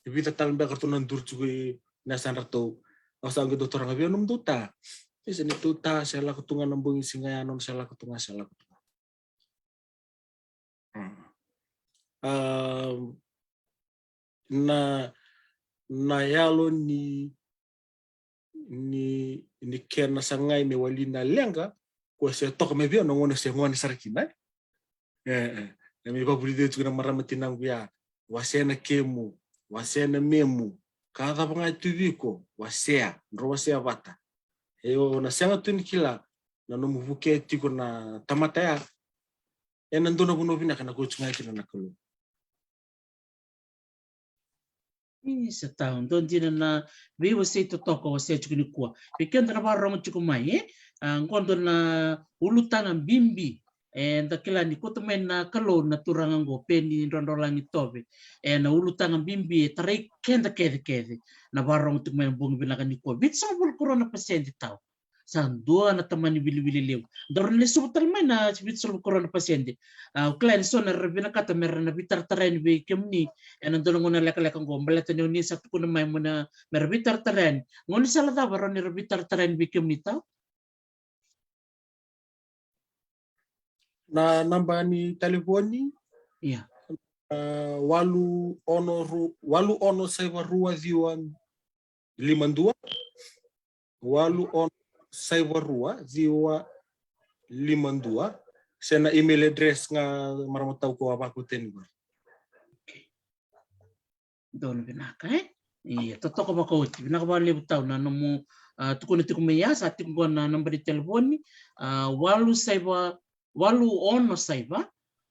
E vica tale beka ratou na duri tiko i na sa ratou. Au sa qai dau taroga vei au nomudou ta. Isa ni tou ta se lako tu ga na bogi siga ya, nona se lako tu ga, se lako tu ga. Mm. Ah, na, na yalo ni, ni, ni kena sagai me wali na leqa, ko se toka mai vei au na gone se gone sara kina, e? E, e. Na me vavulici tiko na marama tinaqu ya, wasea na kemu, wasea na memu, ka cava ga e tu vei iko, wasea, dro wasea vata. E, o na sega tu ni kila na nomu vukea tiko na tamata ya, ena dua na vanua vinaka na kauti ga kina na Kalou. Isa, tau, dua dina na veiwasei totoka o wasea tiko nikua. Vei keda na vakarorogo tiko mai, e? A, qo dua na ulutaga bibi. E, da kila ni kauta mai na Kalou na turaga qo, Peni Drodrolagi Tove. E, na ulutaga bibi e tarai keda kecekece. Na vakarorogo tiko mai na bogi vinaka nikua. Vitusagavulu ka rua na pasede, tau. Sa dua na tamani wiliwili levu. Daru na lesuva tale mai na vitusagavulu ka rua na pasede. A, au kila ni so na ra vinakata me ra na veitaratara yani vei kemuni ena dua na gauna lekaleka qo, baleta ni oni sa tukuna mai mo na me ra veitaratara yani. Gaunisala cava rawa ni ra veitaratara yani vei kemuni, tau? Na naba ni talevoni. Ia. A, walu ono ru-, walu ono saiva rua ciwa lima dua. Walu ono saiva rua ciwa lima dua. Se na email address ga, marama tau, ko a vakauta yani qori. Donu vinaka, e? Ia, totoka vakaoti. Vinaka vakalevu, tau, na nomu, a, tukuna tiko mai ya, sa tiko qo na naba ni talevoni, a, walu saiva, walu ono saiva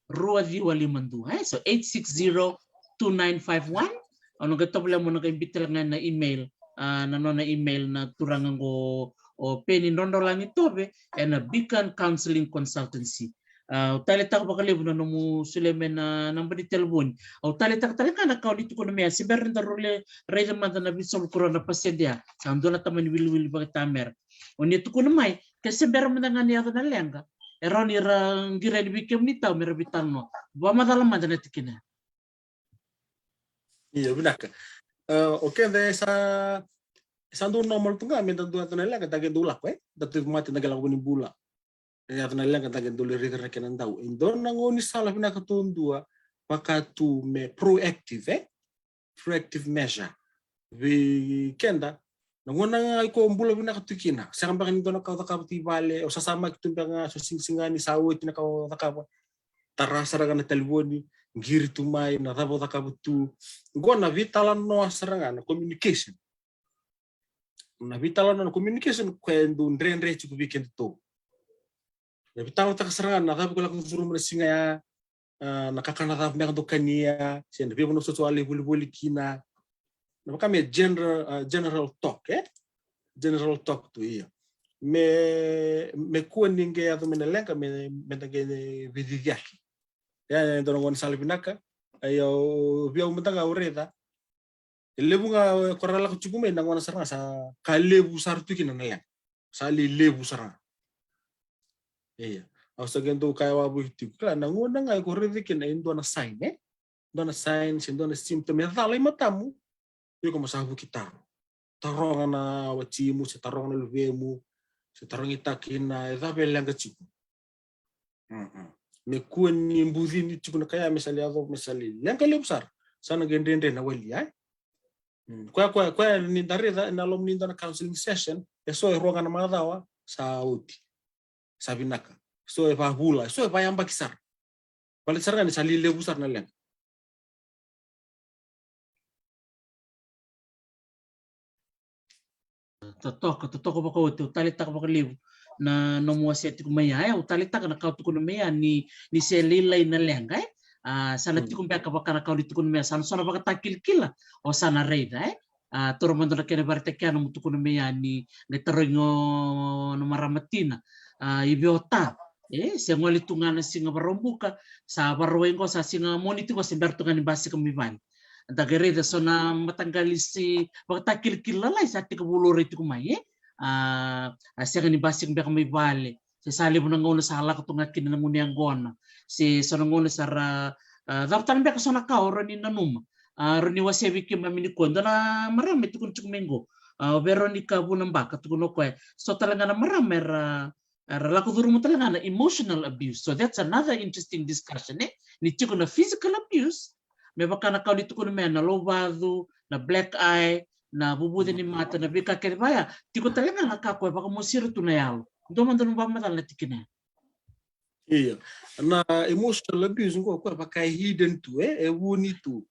rua ciwa lima dua, e? So eight six zero two nine five one. Au na qai tovolea mo na qai biuta tale ga na email, a, na nona email na turaga qo, o Peni Drodrolagi Tove, ena Beacon Counseling Consultancy. A, au taleitaka vakalevu na nomu solia mai na naba ni talevoni. Au taleitaka tale ga na ka o ni tukuna mai ya, se bera ni daru lai raica mada na vitusagavulu ka rua na pasede ya. Sa dua na tamani wiliwili vakaitamera. O ni tukuna mai, ke se bera mada ga ni yaco na leqa, e rawa ni ra qiri yani vei kemuni, tau, me ra veitalanoa. Vakamacala mada na tikina. Io, vinaka. A, o keda e sa, e sa dau normal tu ga me da dau yaco na leqa, da qai dau lako, e? Da tauvi mate, da qai lako vua ni bula. E yaco na leqa, da qai dau lai raica na kena dau. E dua na gaunisala vinaka duadua, vaka tu me proactive, e? Proactive measure. Vei keda, na gauna ga iko bula vinaka tu kina, sega beka ni dua na ka o cakava tu i vale, o sasamaki tu beka ga, so sigasigani, sa oti na ka o cakava. Tara sara ga na talevoni, qiri tu mai, na cava o cakava tu. Qo na veitalanoa sara ga, na communication. Na veitalanoa, na communication, koya e dau dredre tiko vei kedatou. Na veitalataka sara ga na cava iko lako curuma na siga ya, a, na kakana cava me ka dau kania, se na veivanua so o a lai volivoli kina. Na vaka me general, a, general talk, e? General talk tu, ia. Me, me kua ni qai yaco mai na leqa, me, me da qai veiciciyaki. Ia, e dua na gaunisala vinaka. Ia, o vei au mada ga au raica, e levu ga ko ra lako tiko mai na gauna sara ga sa ka levu sara tu kina na leqa. Sa lai levu sara ga. Ia. Au sa qai dau kaya wavoki tiko. Kila, na gauna ga iko raica kina e dua na sign, e? Dua na sign, se dua na symptom e cala i matamu. Iko mo sa vuki taro. Taroga na watimu, se taroga na luvemu, se tarogitaka kina e cava e leqa tiko. Mm-mm. Me kua ni bucini tiko na ka ya, me sa lai yaco, me sa lai leqa levu sara. Sa na qai dredre na wali, e? Mm. Koya, koya, koya ni da raica ena loma ni dua na counseling session, e so e rua ga na macawa, sa oti. Sa vinaka. So e vavula, so e vayabaki sara. Baleta sara ga ni sa lelevu sara na leqa. Totoka, totoka vakaoti, au taleitaka vakalevu na nomu wasea tiko mai ya, e, au taleitaka na ka o tukuna mai ya ni, ni se lailai na leqa, e. A, sa na tiko beka vaka na ka o ni tukuna mai ya, sa na so na vakatakilakila, o sa na raica, e. A, toro mada na kena vakaraitaki ya nomu tukuna mai ya ni qai tarogi o na marama tina, a, i vei o ta, e, se gole tu ga na siga Vakaraubuka, sa Vakarauwai qo, sa siga Moniti qo, se bera tu ga ni basika mai vale. Da qai raica so na mataqali se vakatakilakila lalai sa tekivu laurai tiko mai, e? A, a sega ni basika beka mai vale. Se sa levu na gauna sa lako tu ga kina na gunu yaqona. Se so na gauna sa ra, a, cava tale beka so na ka o rawa ni nanuma. A, rawa ni wasea vei keimami nikua. Dua na marama e tukuna tiko mai qo. A, o Veronica Vunabaka tukuna o koya. So tale ga na marama era era lako curuma tale ga na emotional abuse. So that's another interesting discussion, e? Ni tiko na physical abuse, me vaka na ka o ni tukuna mai ya na lovacu, na black eye, na vuvuce ni mata, na veika kece vaya, tiko tale ga na ka koya vakamosi ira tu na yalo. Dua mada na vakamacala na tikina ya. Io. Na emotional abuse qo koya vaka e hidden tu, e, e vuni tu.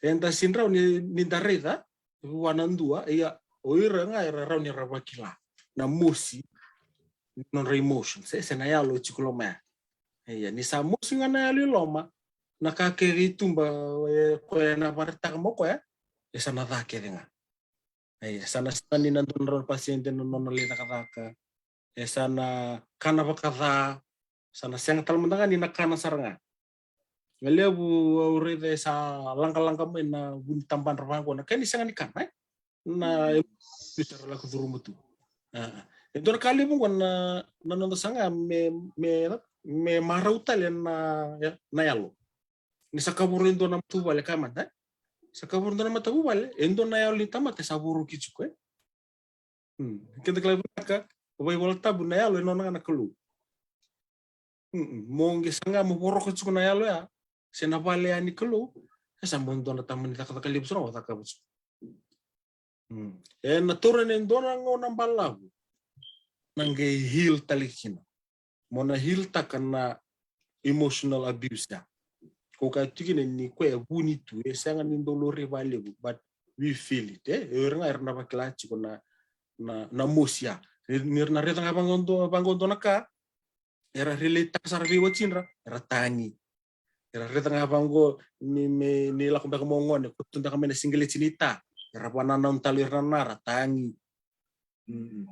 Eda sega ni rawa ni, ni da raica vua na dua, ia o ira ga era rawa ni ra vakila na mosi ni nodra emotions, e, se na yalo e tiko loma ya. Ia ni sa mosi ga na yalo i loma, na ka kece i tuba, e, koya na vakaraitaka mo koya, e sa na ca kece ga. Ia sa na sega ni na dua na drau na pasede na nona lai cakacaka, e sa na kana vakaca, sa na sega tale mada ga ni na kana sara ga. Ga levu au raica e sa laqalaqa mai na vu ni tabadra vaqo na ka ni sega ni kana, e? Na abuse era lako curuma tu. A, e dua na ka levu qo na, na noda saga me, me, me marau tale na, na yalo. Ni sa kavoro e dua na matavuvale, ka mada, e? Sa kavoro e dua na matavuvale, e dua na yalo ni tamata e sa voroki tiko, e? Hmm. Keda kila vinaka, vaivola tabu na yalo e nona ga na Kalou. Hmm, mo qai saga mo voroka tiko na yalo ya, se na vale ya ni Kalou, e sa mo dua na tamani cakacaka levu sara o cakava tiko. Hmm. E na taura na dua na gauna balavu na qai heal tale kina. Mo na heal taka na emotional abuse ya. Ko ka tiko kina ni koya e vuni tu, e sega ni dau laurai vakalevu, but we feel it, e? E ira ga era na vakila tiko na, na, na mosi ya. Ni, ni ra na raica ga vaqo dua, vaqo dua na ka, era relate taka sara vei watidra, era tagi. Era raica ga vaqo ni me, ni lako beka mo gone, ko tu beka mai na sigaleti ni ta, era vananau tale ira na nara, tagi. Mm.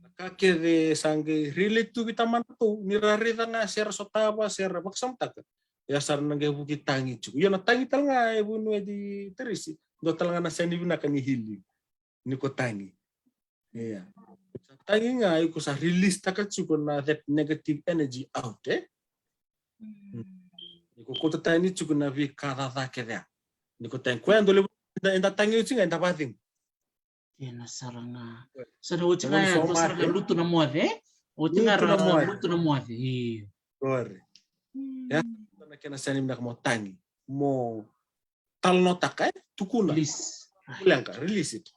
Na ka kece sa qai relate tu vei tamana tu, ni ra raica ga se ra sotava, se ra vakasamataka. Ia sa ra na qai vuki tagi tiko. Ia na tagi tale ga e vuniwai Teresi, dua tale ga na sega ni vinaka ni healing. Ni ko tagi. Ia. Sa tagi ga, iko sa release taka tiko na that negative energy out, e? Mm. Iko kauta tani tiko na veika caca kece ya. Ni ko tagi. Koya dau levu, eda, eda tagi oti ga, eda vacegu. Kena sara ga. Sa na oti ga ya, dua sara ga lutu na moce, e? Oti ga ra lutu na moce. Io. Kore. Ya, na kena sega ni vinaka mo tagi. Mo talanoataka, e? Tukuna. Release. Leqa, release it.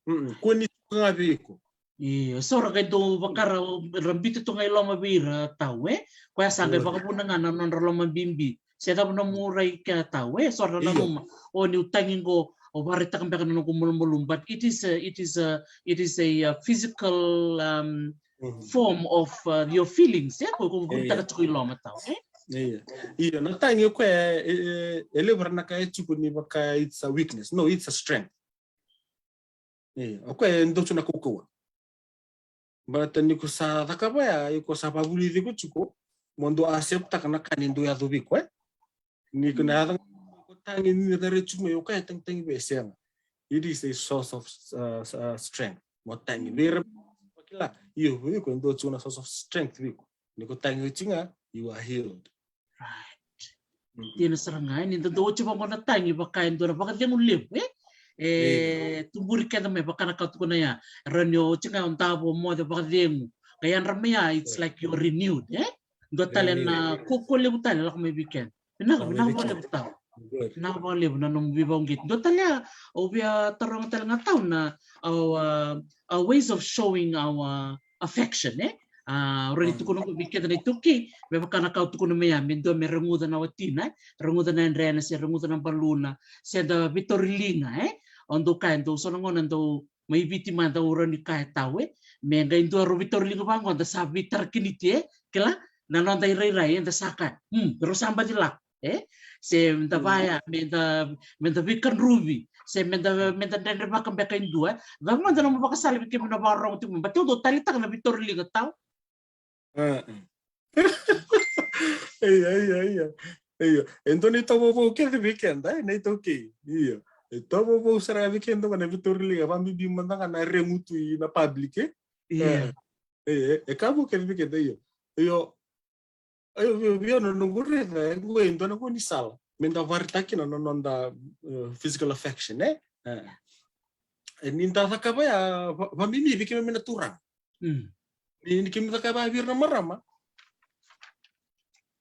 Mm-mm. Kua ni tuka ga vei iko. Io, so ra qai dau vaka ra, ra biuta tu ga i loma vei ira tau, e? Koya sa qai vakavuna ga na nodra loma bibi. Se cava nomu rai kea tau, e? So ra nanuma, o niu tagi qo, au vakaraitaka beka na noqu malumalumu, but it is a, it is a, it is a, uh, physical, um, form of, uh, your feelings, e? Ko, ko vunitaka tiko i loma tau, e? Io. Io, na tagi o koya, e, e, e levu era na kaya tiko ni vaka it's a weakness. No, it's a strength. Io, o koya e dua tu na kaukauwa. Baleta ni ko sa cakava ya, iko sa vavulici iko tiko, mo dua accept taka na ka ni dua yaco vei iko, e? Ni ko na yaco ko tagi ni rere tiko mai, o koya e tagitagi vei, e sega. It is a source of, uh, uh, strength. Mo tagi vei ira, kila, io, vei iko e dua tiko na source of strength vei iko. Ni ko tagi oti ga, you are healed. Right. Mm. Dina sara ga, e, ni da dau oti vaqo na tagi vaka e dua na vakacegu levu, e? E tuburi keda mai vaka na ka tukuna ya. Rawa ni oti ga o davo, moce, vakacegu. Qai yadra mai ya, it's like you're renewed, e? Dua tale na kaukaua levu tale lako mai vei keda. Vinaka, vinaka vakalevu tau. Vinaka vakalevu na nomu veivakauqeti. Dua tale ya, au via taroga tale ga tau na our, our ways of showing our affection, e? A, o rawa ni tukuna qo vei keda na iTaukei, me vaka na ka au tukuna mai ya, me dua me reguca na watina, e? Reguca na yadrena, se reguca na baluna, se da veitauriliga, e? O dou kaya, dou so na gauna dou mai Viti mada au rawa ni kaya tau, e? Me qai dua rau veitauriliga vaqo, da sa veitarakiniti, e? Kila, na noda irairai, e? Da sa kaya, hmm, rau sa baci lako. E? Se me da vaya, me da, me da veikadruvi, se me da, me da dredrevaka beka e dua, e? Cava mada na nomu vakasala vei kemuni na vakarorogo tiko mai, baleta au dau taleitaka na veitauriliga tau. A, a. Io, io, io. Io. E dua na itovo vou kece vei keda, e, na iTaukei. Io. E itovo vou sara ga vei keda qo na veitauriliga, vakabibi mada ga na regu tu ina public, e? Io. E, e, e ka vou kece vei keda, io. Io. Io, vei, vei au na noqu raica, e qo e dua na gaunisala me da vakaraitaka kina na noda, e, physical affection, e? E. E, ni da cakava ya, va, vakabibi vei keimami na turaga. Mm. Ni, ni keimami cakava ya vei ira na marama,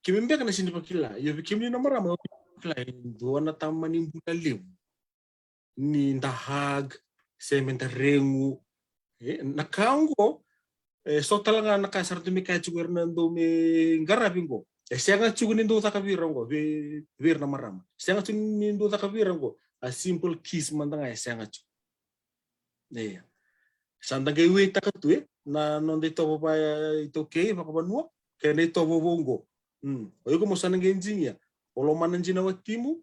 keimami beka na sega ni vakila. Io, vei kemuni na marama, kila, e dua na tamani bula levu ni da hug, se me da regu. E, na ka oqo, e, so tale ga na ka sa ratou mai kaya tiko ira na dau mai qaravi qo. E sega tiko ni dau caka vei ira qo, vei, vei ira na marama. Sega tiko ni dau caka vei ira qo. A simple kiss mada ga e sega tiko. Ia. Sa da qai weitaka tu, e, na noda itovo vakaitaukei, vakavanua, kei na itovo vou qo. Mm. O iko mo sa na qai digia. O lomana dina watimu,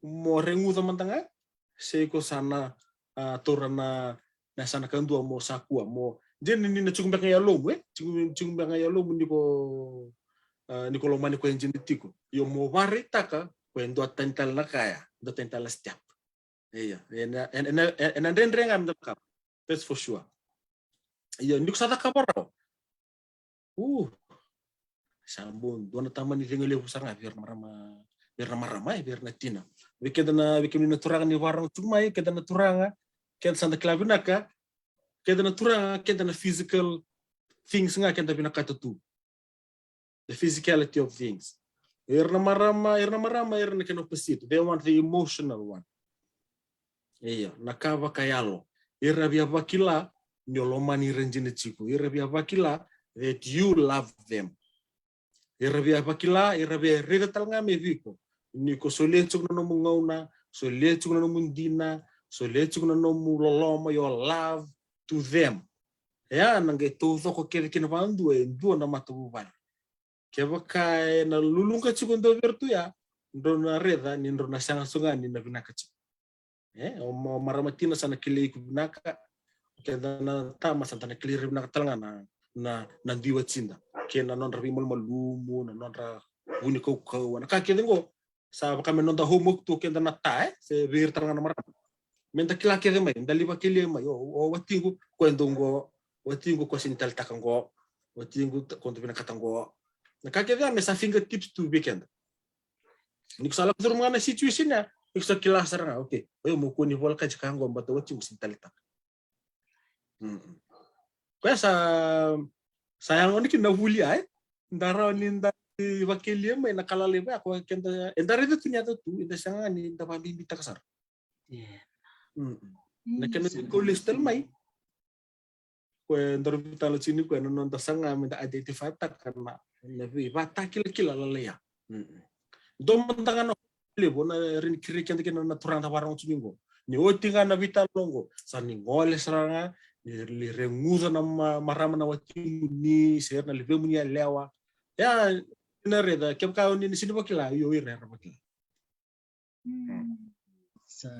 mo reguca mada ga, se iko sa na, a, taura na, na yasana kadua mo sa kua, mo, dina ni na tiko beka ga i yalomu, e? Tiko, tiko beka ga i yalomu ni ko, a, ni ko lomani koya dina tiko. Io, mo vakaraitaka, koya e dua tani tale na ka ya, dua tani tale na step. Io, ena, ena, ena, ena dredre ga me da cakava. That's for sure. Io, ni ko sa cakava rawa. U, sa bau dua na tamani cegu levu sara ga vei ira na marama, vei ira na marama, e, vei ira na tina. Vei keda na, vei kemuni na turaga ni vakarorogo tiko mai, keda na turaga, keda sa da kila vinaka, keda na turaga, keda na physical things ga keda vinakata tu. The physicality of things. Ira na marama, ira na marama, ira na kena opposite. They want the emotional one. Io, na ka vakayalo. Ira via vakila ni o lomani ira dina tiko. Ira via vakila that you love them. Ira via vakila, ira via raica tale ga mai vei iko ni ko solia tiko na nomu gauna, solia tiko na nomu dina, solia tiko na nomu loloma, your love to them. E a na qai taucoko kece kina vakadua e dua na matavuvale. Kevaka ena luluqa tiko dua vei iratou ya, drau na raica ni drau na sega so ga ni na vinaka tiko. E, o ma-, marama tina sa na kilai iko vinaka, keda na tama sa da na kilai ira vinaka tale ga na, na, na dui watida. Kei na nodra veimalumalumu, na nodra vu ni kaukauwa, na ka kece qo, sa vaka me noda homework tu keda na ta, e, se vei ira tale ga na marama. Me da kila kece mai, da lai vakelia mai, o, o watiqu, koya dau qo, watiqu koya sega ni taleitaka qo, watiqu ta-, koya dau vinakata qo. Na ka kece ya me sa fingertips tu vei keda. Ni ko sa lako curuma ga na situation ya, ni ko sa kila sara ga, okay. Oi, mo kua ni volekati ka qo, baleta watiqu sega ni taleitaka. Mm-mm. Koya sa, sa yaga ni kina na vuli ya, e? Da rawa ni da vakelia mai na ka lalai vaya, koya keda, eda raica tu ni yaco tu, eda sega ni da vakabibitaka sara. Io. Mm-mm. Na kena sa iko list tale mai. Koya daru veitalanoa tiko ni koya na noda saga me da identify-taka na, na veivatakilakila lalai ya. Mm-mm. Dua mada ga na levu na rini kiri keda kina na turaga da vakarorogo tiko ni qo. Ni oti ga na veitalanoa qo, sa ni gole sara ga, ni, ni reguca na ma-, marama na watimu ni, se ira na luvemu ni yalewa. Ya, na raica, kevaka o ni na sega ni vakila, io ira era vakila. Mm. Sa,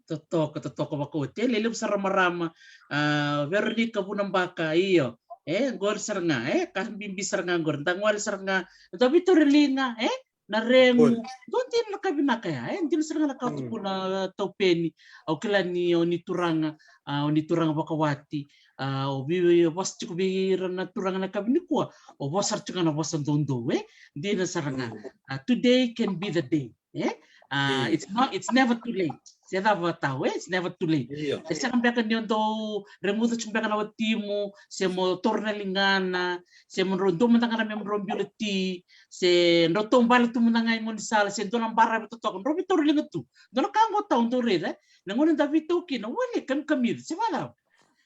totoka, totoka vakaoti. E, lelevu sara marama, a, Veronica Vunabaka, io. E, qori sara ga, e, ka bibi sara ga qori. Da gole sara ga, da veitauriliga, e, na regu. Oi. Dua dina na ka vinaka ya, e, dina sara ga na ka, mm, tukuna, a, Taupeni. Au kila ni, o ni turaga, a, o ni turaga vakawati, a, o vei, o vosa tiko vei ira na turaga na yakavi nikua, o vosa tiko na vosa doudou, e, dina sara ga. Mm. A, today can be the day. E? A, it's not, it's never too late. Se cava tau, e? It's never too late. Io. E sega beka ni o dau reguca tu beka na watimu, se mo taura na ligana, se mo drau dua mada ga na me mo drau bilo ti, se drau taubale tu mada ga i gaunisala, se dua na baravi totoka, drau veitauriliga tu. Dua na ka qo tau dau raica, e? Na gauna da veitau kina, wale, kamikamica, se va cava.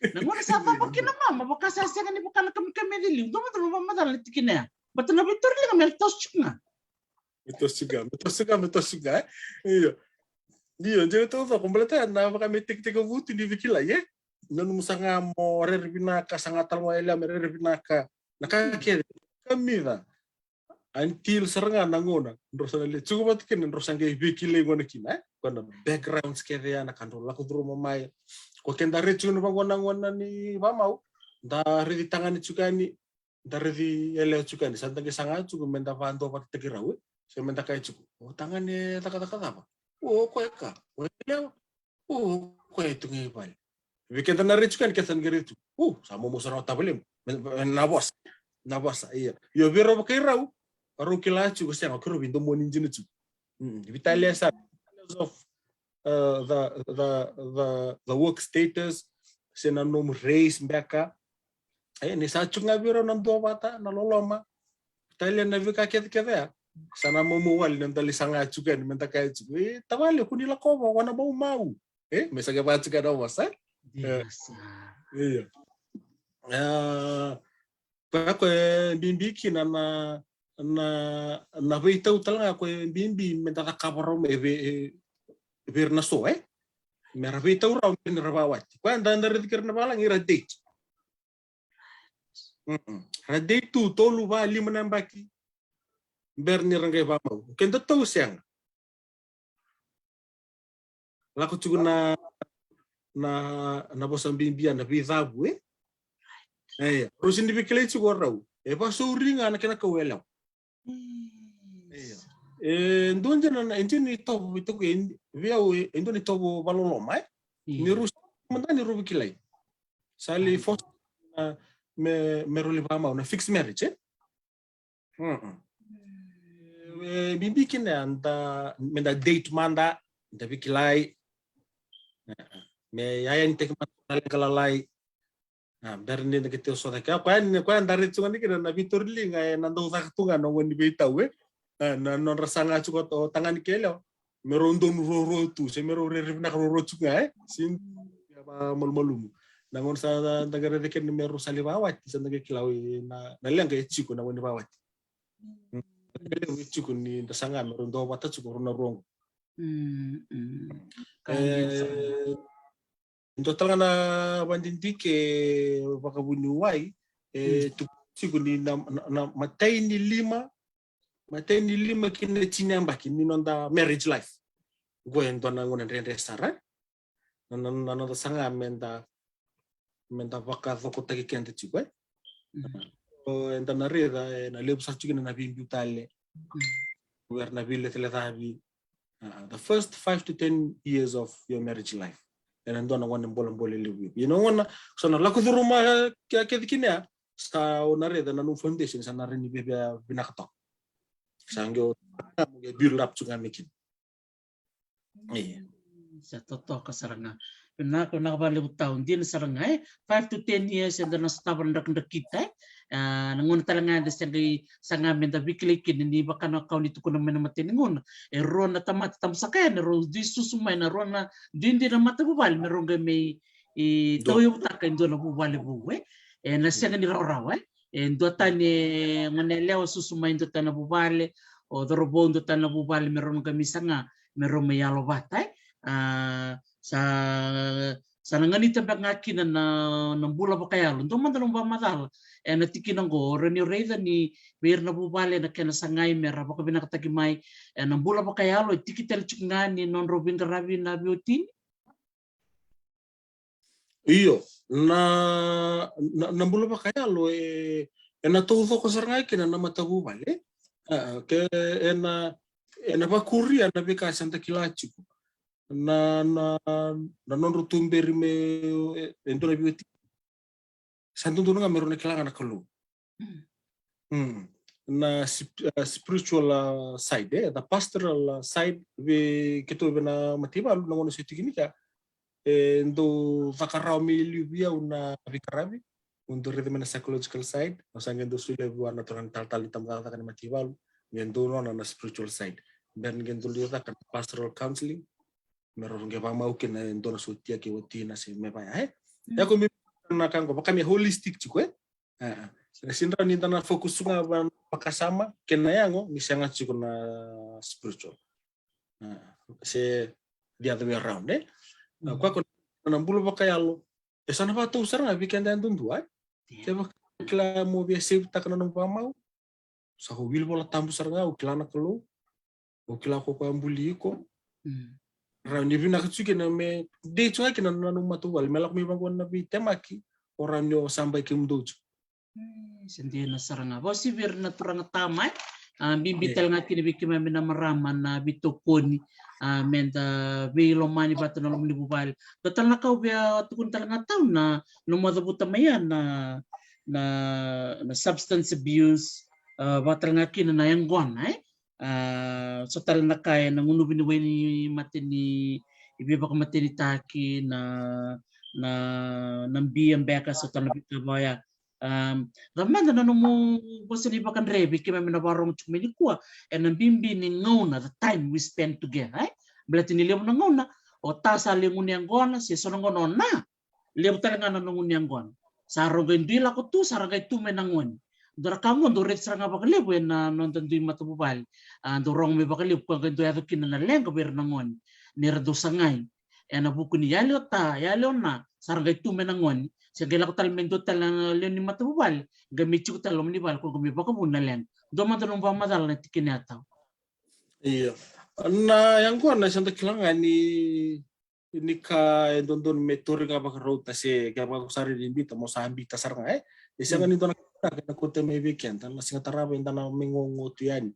Na gauna sa cava kina mama, vaka sa sega ni vaka na kamikamica e liu. Dua mada na vakamacala na tikina ya. Baleta na veitauriliga me toso tiko ga. Me toso tiko ga, me toso tiko ga, me toso tiko ga, e? Io. Io, dina taucoko, baleta na vaka me tekitekivu tu ni veikilai, e? Na nomu saga mo rere vinaka, saga tale mo yalewa me rere vinaka. Na ka kece, kamica. Until sara ga na gauna drau sa na lai tiko vata kina, drau sa qai veikilai gona kina, e? Ko na backgrounds kece ya, na ka drau lako curuma mai. Ko keda raica tiko na vaqo na gauna ni vamau, da raici tagane tiko yani, da raici yalewa tiko yani, sa da qai saga tiko me da vaduavatataki rau, e? Se me da kaya tiko, o tagane cakacaka cava? O koya ka, o yalewa. O koya e tu ga i vale. Vei keda na raici tiko yani, keda sa na qai raici tiko. O, sa momo sara na tavalemu. Me, me, na vosa. Na vosa, io. Io, vei rau vakai rau, rau kila tiko, sega, o keirau veidomoni dina tiko. Mm, vitalia sa, because of, uh, the, the, the, the work status, se na nomu race beka. E, ni sa tiko ga vei rau na duavata, na loloma. Talia na veika kecekece ya. Sa na momo wale na dali saga tiko yani, me da kaya tiko, e, tavale, ko ni lakova, wana maumau. E, me sa qai vaka tiko na vosa, e? Io. Io. A, koya, koya e bibi kina na, na, na veitau tale ga koya e bibi me da cakava rau mai vei, e, vei ira na so, e? Me ra veitau rau, me ra vakawati. Koya da, da raici kei ira na vavalagi, ira date. Mm-mm. Ra date tu, tolu, va, lima na yabaki. Bera ni ra qai vamau. Keda tou sega. Lako tiko na, na, na vosa bibi ya na veicavu, e? Eia, rau sega ni veikilai tiko o rau. E vakasauri ga na kena kau yalewa. Eia. E dua dina na, e dua ni tovo, e tovo, e, vei au, e, e dua ni tovo vakaloloma, e? Io. Ni rau sega mada ni rau veikilai. Sa lai force na, me, me rau lai vamau, na fixed marriage, e? Mm-mm. E, bibi kina ya da, me da date mada, da veikilai. Me yaya ni teki mada na leqa lalai. A, bera ni da qai tiko so cake. A, koya ni, koya da raica tiko ga ni kina na veitoriliga, e, na dau caka tu ga na gone ni veitau, e. A, na nodra saga tiko o tagane kei yalewa. Me rau donu ruarua tu, se me rau rere vinaka ruarua tiko ga, e? Sega ni via vakamalumalumu. Na gauna sa da, da qai raica kina me rau sa lai vakawati, sa da qai kila, e, na, na leqa e tiko na gauna ni vakawati. Mm. E levu e tiko ni da saga me rau duavata tiko rau na rua qo. Mm, mm. E, dua tale ga na vakadidike vakavuniwai, e, mm, tukuni tiko ni na, na, na imatai ni lima, imatai ni lima ki na tini yabaki ni noda marriage life. Qo e dua na gauna dredre sara. Na, na, na noda saga me da, me da vakacokotaki keda tiko, e? Mm. O, eda na raica, e, na levu sara tiko kina na veibiu tale. Mm. Era na veilecalecavi. A, the first five to ten years of your marriage life. Ena dua na gauna bolebole levu. Ia na gauna sa na lako curuma ke, kece kina ya, sa o na raica na nomu foundation sa na rawa ni via vinaka toka. Sa qai o, mo qai build up tu ga mai kina. Ia. Sa totoka sara ga. Vinaka, vinaka vakalevu tau, dina sara ga, e? Five to ten years eda na sotava na drakidrakita, e? A, na gauna tale ga eda se qai saga me da veikilai kina ni vaka na ka o ni tukuna mai na matai ni gauna. E rua na tamata tabasaka yani, rau dui susu mai na rua na duidui na matavuvale me rau qai mai, e, tauyavutaka e dua na vuvale vou, e? E na sega ni rawarawa, e? E dua tani e gone yalewa susu mai dua tani na vuvale, o cauravou dua tani na vuvale me rau na qai mai saga me rau mai yalo vata, e? A, sa, sa na ganita beka ga kina na, na bula vakayalo. Dua mada na vakamacala ena tikina qo, o rawa ni o raica ni vei ira na vuvale na kena sagai me ra vakavinakataki mai ena bula vakayalo, e tiki tale tiko ga ni nodrau veiqaravi na veiwatini. Io, na, na, na bula vakayalo, e, ena taucoko sara ga kina na matavuvale. A, ke ena, ena vakuria na veika sa da kila tiko. Na, na, na nodrau tuberi me, e, e dua na veiwatini. Sa dodonu ga me rau na kila ga na Kalou. Mm. Mm. Na sp-, a, spiritual, a, side, e, the pastoral, a, side, vei keitou vei na mataivalu, na gauna sa tiko kina, e dau caka rawa mai liu vei au na veiqaravi. Au dau raica mai na psychological side, au sa qai dau solia vua na turaga na talatala ni tabacakacaka ni mataivalu, qai dau nona na spiritual side. Bera ni qai dau lai caka na pastoral counseling, me rau qai vakamau kina e dua na sotia kei watina se me vaya, e? Mm. Ia ko me na ka qo, vaka me holistic tiko, e? A, a. Sega ni rawa ni da na focus tu ga va-, vakasama kei na yago, ni sega tiko na spiritual. A, se the other way around, e? A, koya ko na bula vakayalo, e sa na vakatau sara ga vei keda yadudua, e? Ia. Kevaka kila mo via save-taka na nomu vakamau, sa ko wili Vola Tabu sara ga, o kila na Kalou, o kila ko koya buli iko. Mm. Rawa ni vinaka tiko kina me dei tiko ga kina na nomu matavuvale, me lako mai vaqo na veitemaki, o rawa ni o sabai kemudou tiko. E, sa dina sara ga. Vakauasivi ira na turaga tama, e? A, bibi tale ga kina vei keimami na marama na veitokoni, a, meda veilomani vata na loma ni vuvale. Dua tale na ka au via tukuna tale ga tau na, na nomu cavuta mai ya na, na, na substance abuse, a, vaka tale ga kina na yaqona, e? A, so tale na ka ena gunuvi ni wai ni mateni, veivakamatenitaki, na, na, na bia beka, so tale na veika vaya. Um, cava mada na nomu vosa ni vakadre vei keimami na vakarorogo tiko mai nikua, ena bibi ni gauna, the time we spend together, e? Baleta ni levu na gauna, o ta sa lai gunu yaqona, se so na gauna o na, levu tale ga na nomu gunu yaqona. Sa ra qai dui lako tu, sa ra qai tu mai na gone. Dua na ka qo dau raici sara ga vakalevu ena noda dui matavuvale. A, dau rogo mai vakalevu, koya qai dau yaco kina na leqa vei ira na gone. Ni ra dau sagai. Ena vuku ni yali o ta, yali o na, sa ra qai tu mai na gone. Se qai lako tale mai dua tale na lewe ni matavuvale, qai mai tiko tale loma ni vale, koya qai mai vakavuna na leqa. Dua mada nomu vakamacala na tikina ya tau. Io. Na yaqona sa da kila ga ni ni ka e dodonu me tauri ga vakarauta, se kevaka ko sa rairai biuta, mo sa biuta sara ga, e? E sega ni dua na ka e na kauta mai vei keda, na sega tarava eda na mai gogo tu yani.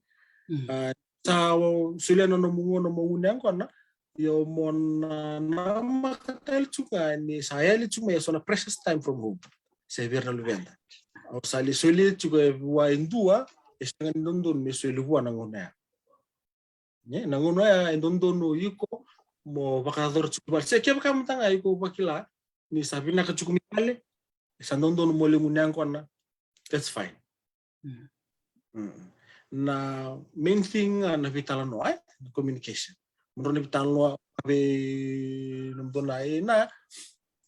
Mm. A, sa solia na nomu gauna mo gunu yaqona, io mo na, namaka tale tu ga ni sa yali tu mai eso na precious time from home. Se vei ira na luveda. Au sa lai solia tu ga vua e dua, e sega ni dodonu me soli vua na gauna ya. Ne, na gauna ya e dodonu iko mo vakayacora tiko i vale. Se kevaka mada ga iko vakila ni sa vinaka tiko mai vale, e sa dodonu mo lai gunu yaqona, that's fine. Mm. Mm. Na main thing, a, na veitalanoa, e? Na communication. Mo drau na veitalanoa vei nomudou na, e, na,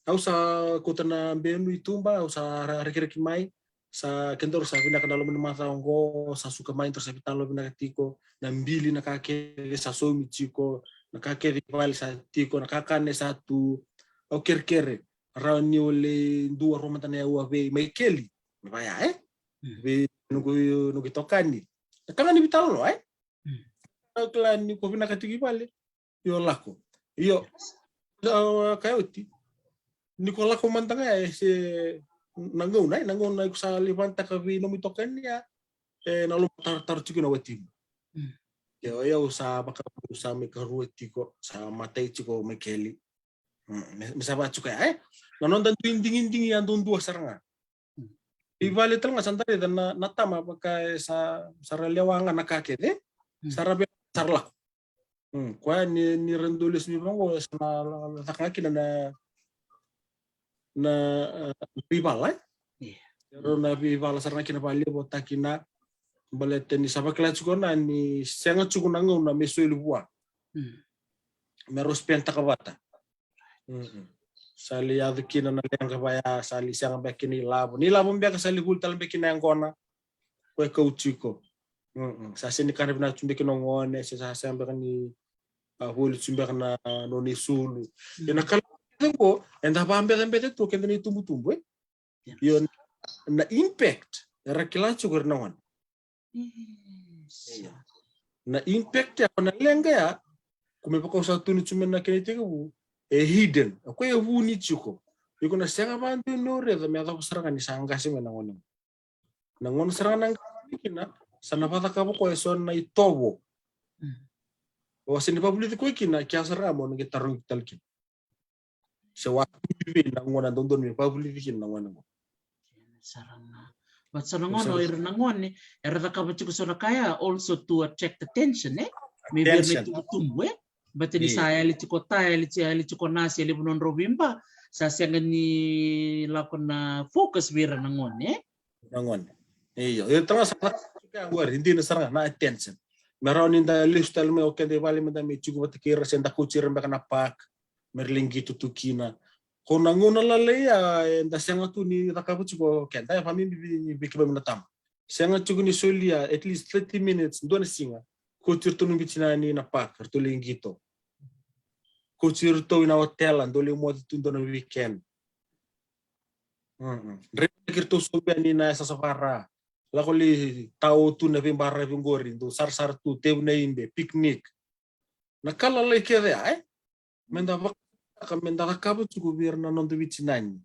au sa kauta na benu i tuba, au sa ra-, rekireki mai, sa kedaru sa vinaka na loma ni macawa oqo, sa suka mai, daru sa veitalanoa vinaka tiko, na bili, na ka kece sa saumi tiko, na ka kece i vale sa tiko, na kakana sa tu, au kerekere, rawa ni o lai dua rua mada na aua vei Maikeli, me vaya, e? Mm. Vei noqu, noqu itokani. Na ka ga ni veitalanoa, e? Mm. Au kila ni ko vinaka tiko i vale, io lako. Io. Yes. A, ka oti. Ni ko lako mada ga, e, se na gauna, e, na gauna iko sa lai vanataka vei nomu itokani ya, e, na lomatarotaro tiko na watimu. Mm. Ke o yau sa vaka, au sa mai karua tiko, sa matai tiko o Maikeli. Mm, me, me sa vaka tiko ya, e? Na noda dui digidigi yadudua sara ga. Mm. I vale tale ga sa da raica na, na tama vaka e sa, sa ra lewa ga na ka kece, mm, sa ra via, sa ra lako. Mm, koya ni, ni ra dau lesu mai vaqo, sa na, na, na caka ga kina na, na, e, veivala, e? Io. Rau na veivala sara ga kina vakalevu, o ta kina, baleta ni sa vakila tiko na ni sega tiko na gauna me soli vua. Mm. Me rau spend-taka vata. Mm-mm. Sa lai yaco kina na leqa vaya, sa lai sega beka kina ilavo. Na ilavo beka sa lai vuli tale beka kina yaqona. Koya e kau tiko. Mm-mm. Sa sega ni kana vinaka tu beka kina o gone, se sa sega beka ni, a, voli tu beka na nona isulu. Mm. Ia na ka oqo, eda vakabecabece tu keda na itubutubu, e? Io, na impact era kila tiko o ira na gone. Yes. Io. Na impact ya, na leqa ya, ko me vaka au sa tukuna tu mai na kena itekivu, e hidden. O koya e vuni tiko. Iko na sega vakadua ni o raica me yacova sara ga ni sa qase mai na gone. Na gauna sara ga na qase mai kina, sa na vakacakava o koya eso na itovo. Mm. O sa na vakavulici koya kina, ke a sara ga mo na qai tarogi tale kina. Se wa vei na gauna dodonu me vakavulici kina na gone qo. Sara ga. But so na gauna o ira na gone era cakava tiko so na ka ya also to attract attention, e? Maybe na itubutubu, e? But ni sa yali tiko ta, yali tiko, yali tiko na, se levu nodrau veiba, sa sega ni lako na focus vei ira na gone, e? Na gone. Io, io, tara sa, qori dina sara ga na attention. Me rawa ni da lesu tale mai o keda i vale, me da mai tiko vata kei ira, se da kauti ira beka na park, me ra lai qito tu kina. Ko na gauna lalai ya eda sega tu ni cakava tiko keda, e vaka me vei, vei keimami na tama. Sega tiko ni solia at least thirty minutes dua na siga. Kauti iratou na bitinani na park, ratou lai qito. Kauti iratou ina otela, dou lai moce tu dua na weekend. Dredreki iratou sobu yani na yasayasa vaka-Ra. Lako lai tao tu na veibaravi qori, dou sarasara tu, tevu na ibe, picnic. Na ka lalai kece ya, e? Meda vaka, meda cakava tiko vei ira na noda veitinani.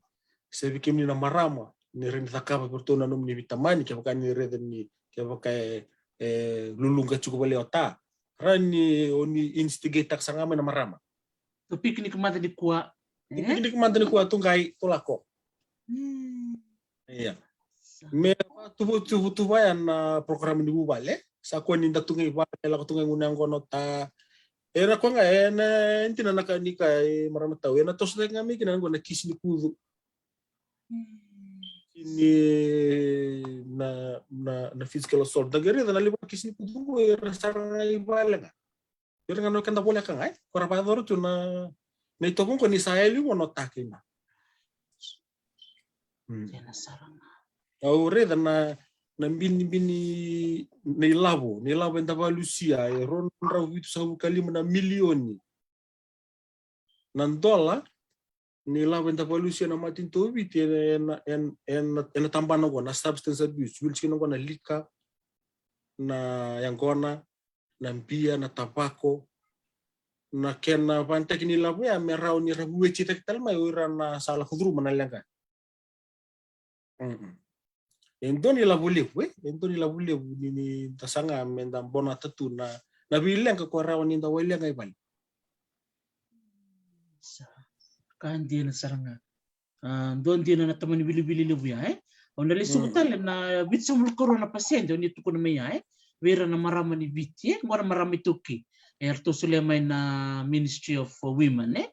Se vei kemuni na marama, ni rawa ni cakava vei iratou na nomuni veitamani, kevaka ni raica ni, kevaka e, e luluqa tiko vale o ta. Rawa ni o ni instigate-taka sara ga mai na marama. Tou picnic mada nikua. Ni picnic mada nikua, tou qai, tou lako. Ia. Me vakatuvatuva ya na program ni vuvale. Sa koya ni da tu ga i vale, lako tu ga i gunu yaqona o ta. Era koya ga, ena dina na ka ni ka e marama tau. Ena toso cake ga mai kina na qo na kisi ni kucu. Ni na, na, na physical assault. Da qai raica na levu na kisi ni kucu qo, era sara ga i vale ga. Ira ga na keda voleka ga, e? Ko ra vakayacora tu na, na itovo qo ni sa yali gona o ta kina. Au raica na, na binibini, na ilavo, na ilavo eda vakalusia, e rua na drau vitusagavulu ka lima na milioni na dola, na ilavo eda vakalusia na matanitu o Viti, ena, ena, ena, ena tabana qo, na substance abuse, wili tiko na qo na lika, na yaqona, na bia, na tavako, na kena vanitaki ni lavo ya me rawa ni ra vuetitaki tale mai o ira na sa lako curuma na leqa. E dua ni lavo levu, e, e dua ni lavo levu ni, ni da saga me da bonata tu na, na veileqa ko rawa ni da waileqa i vale. Sa ka dina sara ga. A, dua dina na tamani vilivili levu ya, e? O na lesuva tale na vitusagavulu karua na pasede o ni tukuna mai ya, e? Vei ira na marama ni Viti, e? Qo na marama iTaukei. E, eratou solia mai na Ministry of Women, e?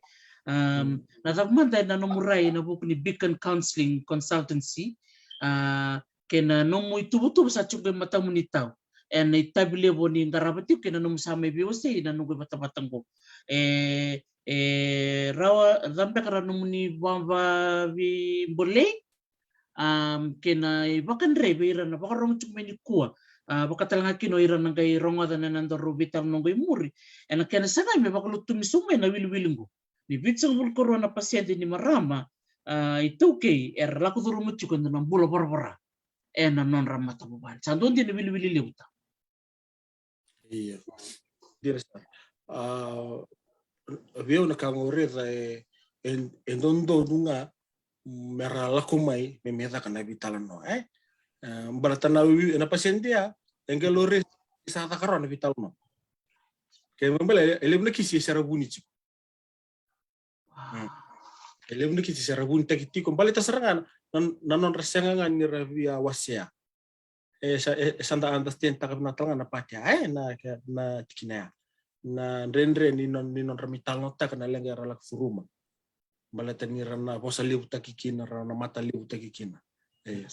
Um, na cava mada na nomu rai ena vuku ni Beacon Counselling Consultancy, a, kei na nomu ituvatuva sa tiko e matamuni tau. Ena itavi levu o ni qarava tiko kei na nomu sa mai veiwasei na noqu ivatavata qo. E, e rawa, cava beka ra nomuni vavaveibolei, um, kei na ivakadre vei ira na vakarorogo tiko mai nikua. A, vaka tale ga kina o ira na qai rogoca na nodaru veitalanoa qo i muri. Ena kena sagai me vakalutumi sobu mai na wiliwili qo. Ni vitusagavulu karua na pasede ni marama, a, iTaukei era lako curuma tiko e dua na bula voravora ena nodra matavuvale. Sa dua dina na wiliwili levu ta. Ia. Dina sara. A, vei au na ka qo raica e, e, e dodonu ga me ra lako mai me, me caka na veitalanoa, e? E, baleta na wi-, na pasede ya, e qai lo raica sa caka rawa na veitalanoa. Kena ibalebale, e levu na kisi e sega ni vuni tiko. Mm. E levu na kisi e sega ni vunitaki tiko. Baleta sara ga na, na, na nodra sega ga ni ra via wasea. E sa, e, e sa da understand-taka vinaka tale ga na pati ya, e, na, na tikina ya. Na dredre ni non-, ni nodra mai talanoataka na leqa era lako curuma. Baleta ni ra na vosa levutaki kina, ra na mata levutaki kina. E.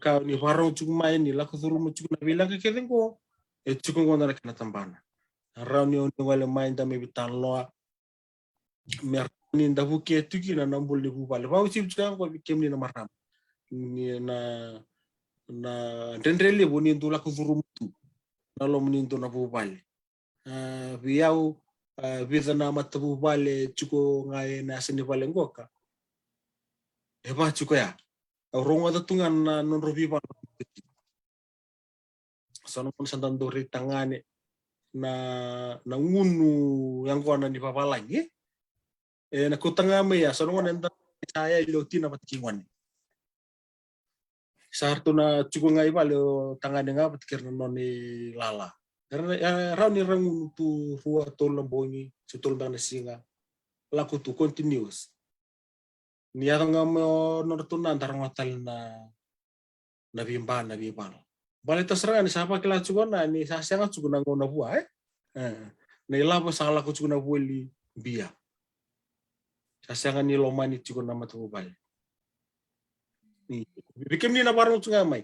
Ka ni vakarorogo tiko mai, ni lako curuma tiko na veileqa kece qo, e tiko qo na kena tabana. Rawa ni o ni gole mai da mai veitalanoa, me rawa ni da vukea tu kina na bula ni vuvale. Vakauasivi tiko ga qo vei kemuni na marama. Ni na, na dredre levu ni dau lako curuma tu na loma ni dua na vuvale. A, vei au, a, vica na matavuvale tiko ga ena yasa ni vale qoka. E va tiko ya. Au rogoca tu ga na nodrau veivalu. Sa na gauna sa da dau rai tagane na, na gunu yaqona ni vavalagi, e? E na kauta ga mai ya, sa na gauna eda sa yali o tina vata kei gone. Sa ratou na tiko ga i vale o tagane ga vata kei ira na nona ilala. Era, e, rawa ni ra gunu tu rua, tolu na bogi, se tolu beka na siga. Lako tu continuous. Ni yaco ga mai o nodratou na, da rogoca tale na, na veiba, na veivalu. Baleta sara ga ni sa vakila tiko na, ni sa sega tiko na gauna vua, e? E, na ilavo sa lako tiko na voli bia. Sa sega ni lomani tiko na matavuvale. Ni, vei kemuni na vakarorogo tiko ga mai.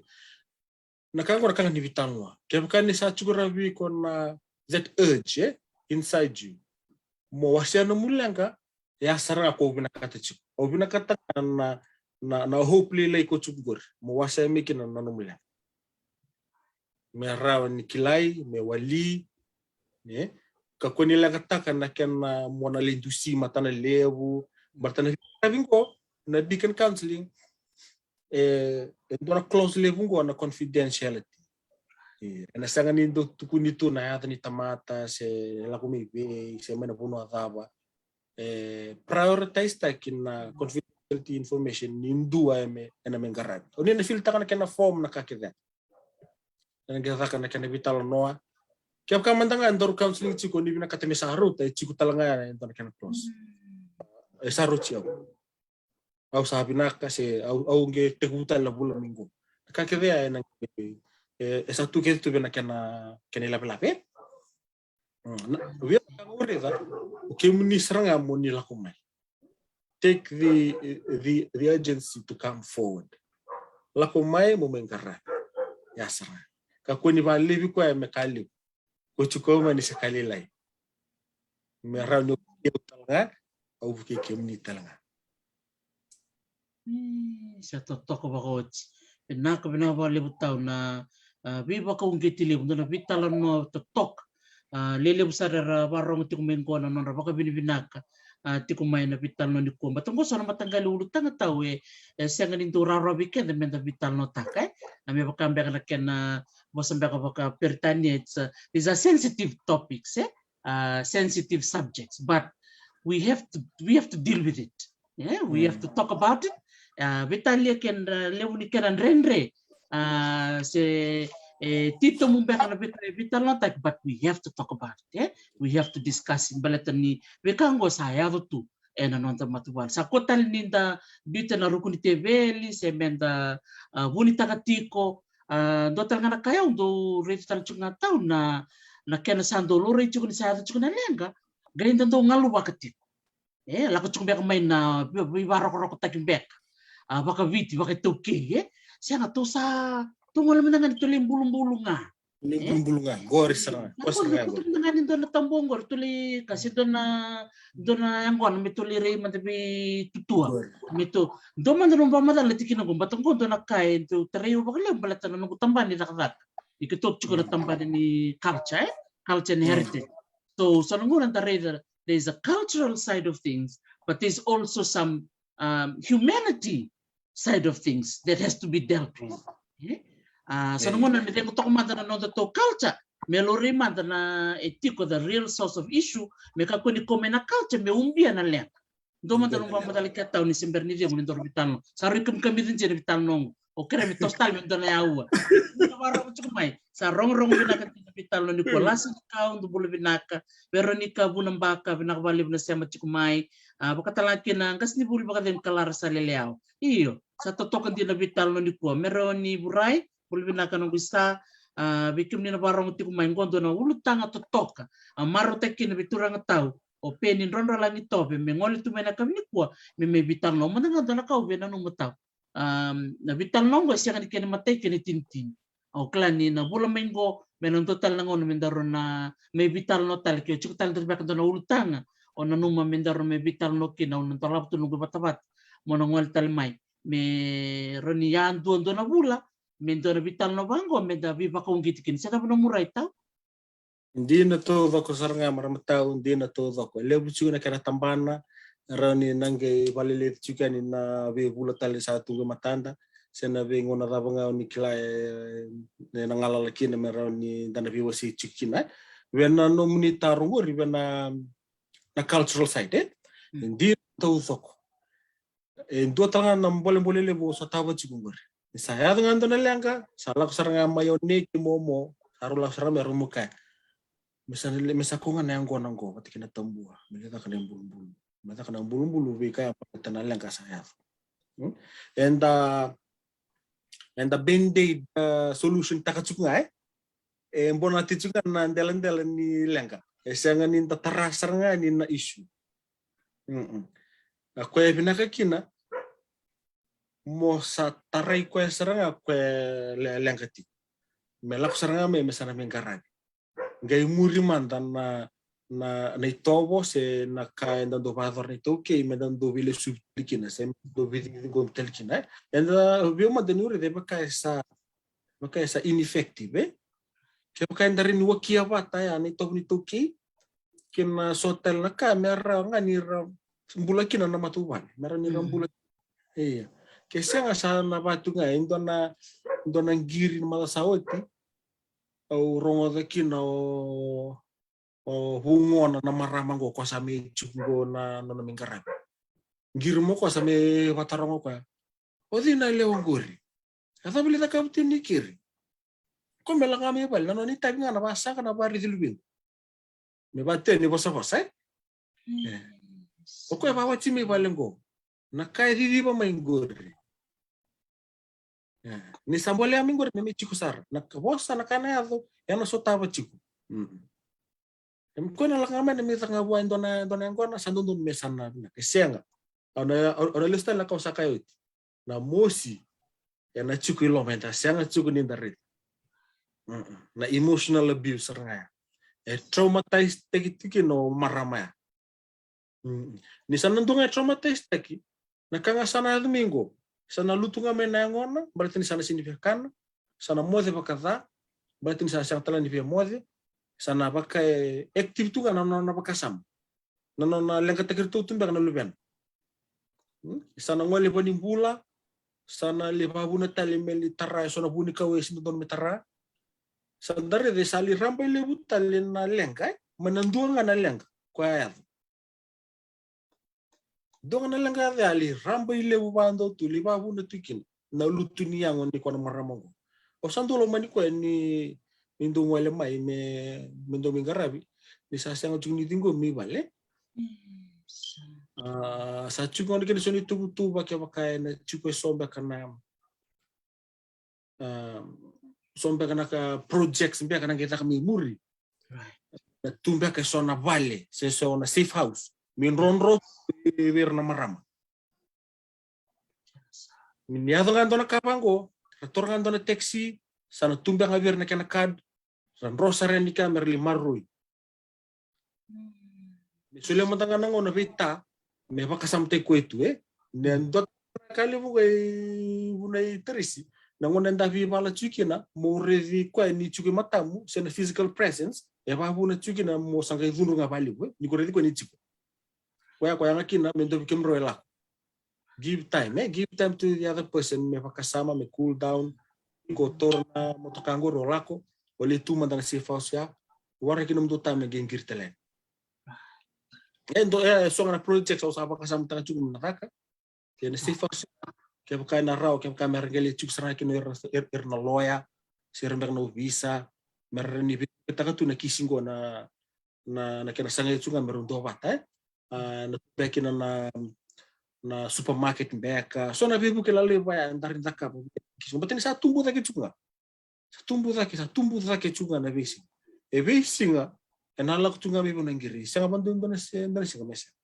Na ka qo na ka ga ni veitalanoa. Kevaka ni sa tiko rawa vei iko na that urge, e, inside you, mo wasea nomu leqa, E a sara ga ko au vinakata tiko. Au vinakata na, na, na hope lailai ko tiko qori. Mo wasea mai kina na nomu leqa. Me rawa ni kilai, me wali, ne? Kakua ni leqataka na kena mo na lai dusi matana levu, matana levu qo, na Deakin Counselling. E, e dua na clause levu qo na confidentiality. E, ena sega ni dau tukuni tu na yaca ni tamata, se lako mai vei, se mai na vanua cava. E, prioritize taki na confidentiality information ni dua e me, ena me qaravi. O ni na fill taka na kena form na ka kece. Ena qai caka na kena veitalanoa. Kevaka mada ga e daru counselling tiko ni vinakata me sa rauta, e tiko tale ga ya e dua na kena clause. E sa rauti au. Au sa vinaka se au, au qai tekivu tale na vula mai qo. Na ka kece ya ena, e, e sa tu kece tu vei na kena, kena ilavelave. Mm, na, via ka qori ca, o kemuni sara ga mo ni lako mai. Take the, the, the urgency to come forward. Lako mai mo mai qaravi. Ya sara ga. Kakua ni valevi koya me ka levu. Ko tiko mai ni se ka lailai. Me rawa ni o vukei au tale ga, au vukei kemuni tale ga. E, sa totoka vakaoti. Vinaka, vinaka vakalevu tau na, a, veivakauqeti levu, dua na veitalanoa totoka. A, lelevu sara era vakarorogo tiko mai qo na nodra vakavinavinaka, a, tiko mai na veitalanoa nikua. Baleta qo so na mataqali ulutaga tau e, e sega ni dau rawarawa vei keda meda veitalanoataka, e. A, me vaka beka na kena vosa beka vakaperitania, it's, uh, these are sensitive topics, e. Uh, sensitive subjects, but we have to, we have to deal with it. Yeah, we have to talk about it. Uh, veitalia kena levu ni kena dredre, uh, se, e, titobu beka na veika e veitalanoataki, but we have to talk about it, e? We have to discuss it. Baleta ni veika qo sa yaco tu ena noda matavuvale. Sa kua tale ni da biuta na ruku ni teveli, se meda, uh, vunitaka tiko, a, dua tale ga na ka au dau raica tale tiko ga tau na, na kena sa dau laurai tiko ni sa yaco tiko na leqa, qai da dau galuvaka tiko. E, lako tiko beka mai na vei-, veivarokorokotaki beka. A, vakaviti, vakaitaukei, e. Sega, tou sa, tou gole mada ga ni tou lai bulubulu ga. Lai bulubulu ga, qori sara ga. Qori sara ga, qori. Tou mada ga ni dua na tabu qori, tou lai, ka se dua na dua na yaqona me tou lai rai mada vei tutua. Me tou, dua mada na noqu vakamacala na tikina qo, baleta qo dua na ka e dau tarai au vakalevu baleta na noqu tabana ni cakacaka. Ni keitou tiko na tabana ni culture, e? Culture and heritage. So, so na gauna da raica, there is a cultural side of things, but there's also some, um, humanity side of things that has to be dealt with. E? A, so na gauna me cegu toka mada na nodatou culture, me laurai mada na e tiko the real source of issue, me kakua ni kau mai na culture me ubia na leqa. Dua mada na noqu vakamacala kece tau ni se bera ni cegu me daru veitalanoa. Sa rui kamikamica dina na veitalanoa qo. O kere me toso tale me dua na aua. Sa vakarorogo tiko mai. Sa rogorogo vinaka dina na veitalanoa nikua. Lasi ni kau, dou bula vinaka. Veronica Vunabaka, vinaka vakalevu na sema tiko mai. A, vakatale ga kina qasenivuli vakacegu Kalara Saleleao. Io, sa totoka dina na veitalanoa nikua. Meroni Vurai, bula vinaka noqu isa, a, vei kemuni na vakarorogo tiko mai, qo dua na ulutaga totoka. A, marautaki kina vei turaga tau o Peni Drodrolagi Tove me gole tu mai na yakavi nikua me mai veitalanoa. Mada ga dua na ka au via nanuma tau. A, na veitalanoa qo e sega ni kena imatai kei na itinitini. Au kila ni na vula mai qo me na dua tale na gauna me daru na mai veitalanoa tale, ke o tiko tale dua beka dua na ulutaga o nanuma me daru na mai veitalanoa kina, au na dolava tu noqu ivatavata mo na gole tale mai. Me rawa ni yadua dua na vula me dua na veitalanoa vaqo me da veivakauqeti kina. Se cava nomu rai tau? Dina taucoko sara ga marama tau, dina taucoko. E levu tiko na kena tabana, rawa ni na qai vakaleleci tiko yani na veivula tale sa tu qo e matada, se na veigauna cava ga o ni kila e, e na galala kina me rawa ni da na veiwasei tiko kina, e. Vei na nomuni taro qori, vei na, na cultural side, e? Mm. Dina taucoko. E dua tale ga na bolebole levu au sotava tiko qori. Ni sa yaco ga dua na leqa, sa lako sara ga mai o nei kei momo, sa rau lako sara ga mai rau mai kaya, me sa, me sa kau ga na yaqona qo vata kei na tabua me lai caka na ibulubulu. Me caka na ibulubulu, veika ya baleta na leqa sa yaco. Hmm? Eda, eda band-aid, uh, solution taka tiko ga, e? E bonati tiko ga na deladela ni leqa. E sega ni da tara sara ga ni na issue. Mm-mm. A koya e vinaka kina mo sa tarai koya sara ga koya le-, leqa tiko. Me lako sara ga mai me sa na mai qaravi. Qai muri mada na, na, na itovo se na ka eda dau vakayacora na iTaukei me da dau veilesuvi tale kina se me dau veiciqomi tale kina, e. Eda via mada ni uri e vaka e sa, vaka e sa ineffective, e. Kevaka eda rawa ni wakia vata ya na itovo ni iTaukei kei na so tale na ka me rawa ga ni ra bula kina na matavuvale, me rawa ni ra bula. Ia. Ke sega sa na vatu ga e dua na, dua na qiri ni macawa sa oti. Au rogoca kina o, o vugona na marama qo, ko sa mai tiko qo na nona mai qaravi. Qiri mo ko sa mai vataroga koya. O cei na lewa qori? A cava li cakava tiko ni kiri? Ko me laga mai vale, na nona itavi ga na vasaqa na varaici luvequ. Me vateni vosavosa, e? O koya vawati mai vale qo. Na ka e ciciva mai qori. Ni sa bolea mai qori me mai tiko sara. Na ka vosa, na ka na yaco, e na sotava tiko. E me koya na laka ga mai na me caka ga vua e dua na, dua na yaqona, sa dodonu me sa na vinaka. E sega. Au na, au na lesu tale na ka au sa kaya oti. Na mosi e na tiko i loma, eda sega tiko ni da raica. Na emotional abuse sara ga ya. E traumatize taki tiko kina o marama ya. Ni sa na dua ga e traumatize taki, na ka ga sa na yaco mai qo, sa na lutu ga mai na yagona baleta ni sa na sega ni via kana, sa na moce vakaca baleta ni sa sega tale ni via moce, sa na vaka e active tu ga na nona vakasama, na nona leqataki iratou tu beka na luvena. Sa na gole va ni bula, sa na lai vavuna tale me lai tara e so na vu ni kau e sega ni dodonu me tara. Sa da raica e sa lai raba i levu tale na leqa, e, mai na dua ga na leqa koya yaco. Dua ga na leqa yaco ya, lai raba i levu vadua tu, lai vavuna tu kina na lutu ni yago ni koya na marama qo. Au sa dau lomani koya ni, ni dau gole mai me, me dau mai qaravi. Ni sa sega tiko ni ciqomi mai vale. Sa tiko gona kina so ni tuvatuva kevaka e na tiko e so beka na, so beka na ka projects beka na qai caka mai muri. Na tu beka e so na vale se so na safe house me drodro vei ira na marama. Ni yaco ga dua na ka vaqo, ra toro ga dua na taxi, sa na tu beka ga vei ira na kena card, ra dro sara yani kea me ra lai maroroi. Me solia mada ga na gauna vei ta me vakasamataki koya tu, e. Ni a dua ka levu qai vunai Tarisi, na gauna eda veivala tiko kina mo raici koya ni tiko e matamu, se na physical presence e vavuna tiko kina mo sa qai cudru ga valevu, e, ni ko raici koya ni tiko. Koya, koya ga kina me dovi kemudrau e lako. Give time, e, give time to the other person me vakasama, me cool down. Ko toro na motoka qori o lako, o lai tu mada na safe house ya, waraki nomudou ta me qai qiri tale. E dua, e so ga na projects au sa vakasamataka tiko na caka. Kei na safe house, kevaka e na rawa, kevaka me ra qai lai tiko sara ga kina ira, ira na loya se ira beka na ovisa, me ra ni veitaka tu na kisi qo na, na, na kena sagai tu ga me rau duavata, e. A, na tu beka kina na, na supermarket beka, so na veivuke lalai vaya da rawa ni cakava. Kisi qo, baleta ni sa tubu cake tu ga. Sa tubu cake, sa tubu cake tu ga na veisiga. E veisiga e na lako tu ga mai vua na qiri. Sega vakadua dua na se, dua na siga me sega.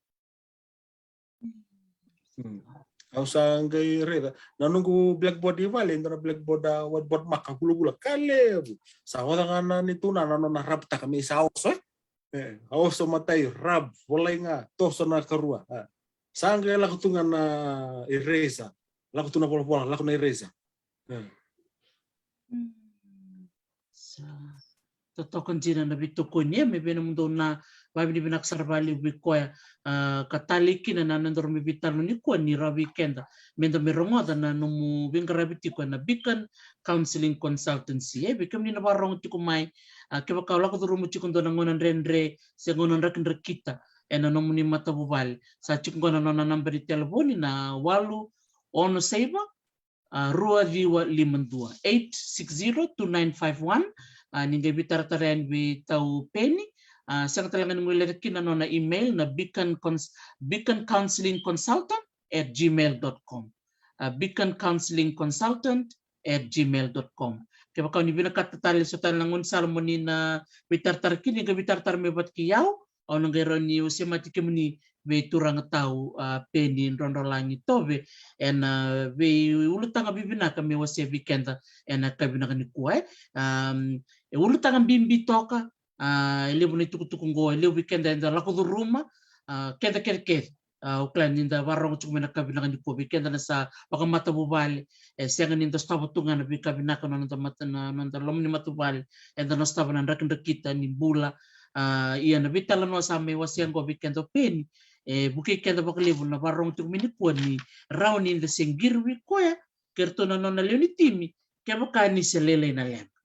Au sa qai raica na noqu blackboard i vale, dua na blackboard, a, whiteboard marker vulavula ka levu. Sa oca ga na neitou na, na nona rub taka me sa oso, e. E, a oso matai, rub, volai ga, toso na karua, a. Sa qai lako tu ga na eraser, lako tu na volavola, lako na eraser. E. Sa totoka dina na veitokoni, e, mai vei nomudou na, vavinavinaka sara valevu vei koya. A, ka talei kina na nodaru mai veitalanoa nikua ni rawa vei keda me da mai rogoca na nomu veiqaravi tiko ena Beacon Counselling Consultancy. E, vei kemuni na vakarogo tiko mai, a, kevaka o lako curuma tiko dua na gauna dredre se gauna drakidrakita ena nomuni matavuvale, sa tiko qo na nona naba ni telefoni, na walu ono saiva, a, rua ciwa lima dua, eight six zero two nine five one. A, ni qai veitaratara yani vei Tau Peni. A, sega tale ga ni guileca kina na nona email na Beacon Cons-, Beacon Counselling Consultant at gmail dot com. A, Beacon Counselling Consultant at gmail dot com. Kevaka o ni vinakata tale so tale na gaunisala mo ni na veitaratara kina, ni qai veitaratara mai vata kei au, au na qai rawa ni semati kemuni vei turaga Tau, a, Peni Drodrolagi Tove ena veiulutaga vivinaka me wasea vei keda ena ka vinaka nikua, e. Am, e ulutaga bibi toka, A, e levu na itukutuku oqo, e levu vei keda eda lako curuma, a, keda kece kece. A, au kila ni da vakarorogo tiko mai na ka vinaka nikua vei keda na sa vakamatavuvale, e sega ni da sotava tu ga na veika vinaka na noda mata, na noda loma ni matavuvale, eda na sotava na drakidrakita ni bula. A, ia na veitalanoa sa mai wasea oqo vei keda o Peni, e vukei keda vakalevu na vakarorogo tiko mai nikua ni rawa ni da se qiri vei koya kei ratou na nona lewe ni timi kevaka ni se lailai na leqa.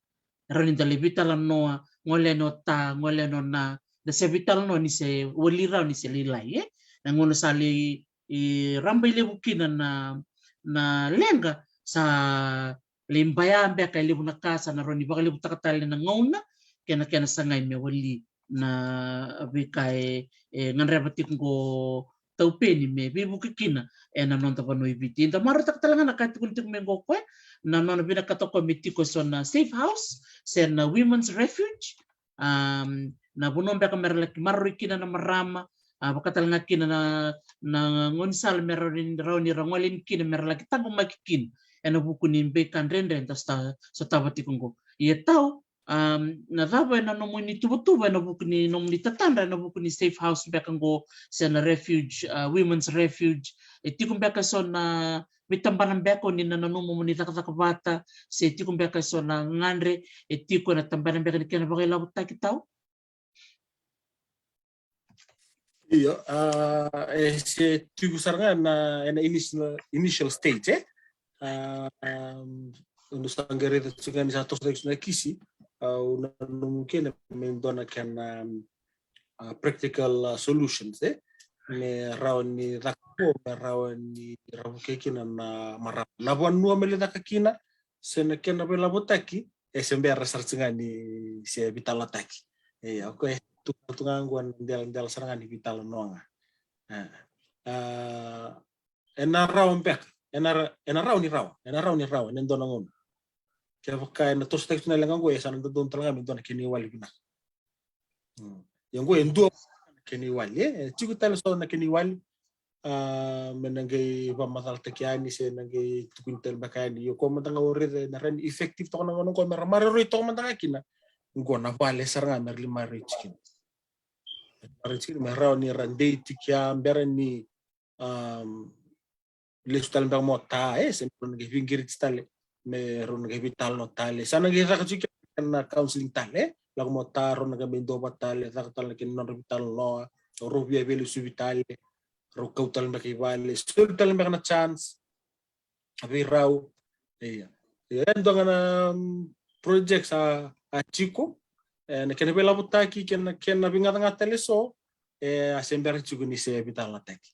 Rawa ni da lai veitalanoa, gole yani o ta, gole yani o na, da se veitalanoa ni se wali rawa ni se lailai, e? Na gauna sa lai, e, rabailevu kina na, na leqa, sa lai baya beka e levu na ka, sa na rawa ni vakalevutaka tale na gauna kei na kena sagai me wali na veika e, e gadreva tiko oqo tau Peni me veivuke kina ena noda vanua i Viti. Da marautaka tale ga na ka e tukuna tiko mai oqo o koya, na nona vinakata o koya me tiko eso na safe house se na women's refuge. Am, na vanua beka me ra laki maroroi kina na marama, a, vaka tale ga kina na, na gaunisala me ra rawa ni, rawa ni ra gole yani kina me ra laki taqomaki kina ena vuku ni veika dredre da sota-, sotava tiko oqo. Ia tau, am, na cava ena nomuni tuvatuva ena vuku ni nomuni tatadra ena vuku ni safe house beka oqo se na refuge, a, women's refuge? E tiko beka eso na veitabana beka o ni na nanuma mo ni cakacaka vata, se tiko beka eso na gagadre e tiko ena tabana beka ni kena vakailavotaki tau? Io, a, e se tiko sara ga na, ena initial, initial stage, e? A, am, au sa qai raica tiko ga ni sa toso cake tiko na kisi, au nanuma kina me dua na kena, a, practical, a, solutions, e? Me rawa ni caka, me rawa ni ra vukei kina na marama. Na vanua me lai caka kina, se na kena veilavotaki, e se bera sara tiko ga ni se veitalanoataki. E, o koya e tu, tu ga oqo na dela, dela sara ga ni veitalanoa ga. E. A, ena rawa beka, ena ra-, ena rawa ni rawa, ena rawa ni rawa ena dua na gauna. Kevaka ena tosotaki tu na leqa oqo, e sa na dodonu tale ga me dua na kena iwali vinaka. Mm. Ia oqo e dua na kena iwali, e, e tiko tale so na kena iwali, a, me na qai vakamacalataki yani se na qai tukuni tale beka yani. Ia o koya mada ga o raica ena rawa ni effective toka na gauna oqo me ra maroroi toka mada ga kina. Oqo na vale sara ga me ra lai maroroi tiko kina. Maroroi tiko kina me rawa ni ra dei tiko ya, bera ni, am, lesu tale beka mai o ta, e, se me rau na qai veiqiriti tale, me rau na qai veitalanoa tale. Sa na qai caka tiko kina na counseling tale, e, lako mai o ta, rau na qai mai duavata tale, caka tale na kena nodra veitalanoa, rau via veilesuvi tale, rau kau tale beka i vale, soli tale beka na chance vei rau. Ia. Ia, e dua ga na, mm, project sa a tiko, e, na kena veilavotaki, kei na kena veigacagaca tale eso, e, a se bera tiko ni se veitalanoataki.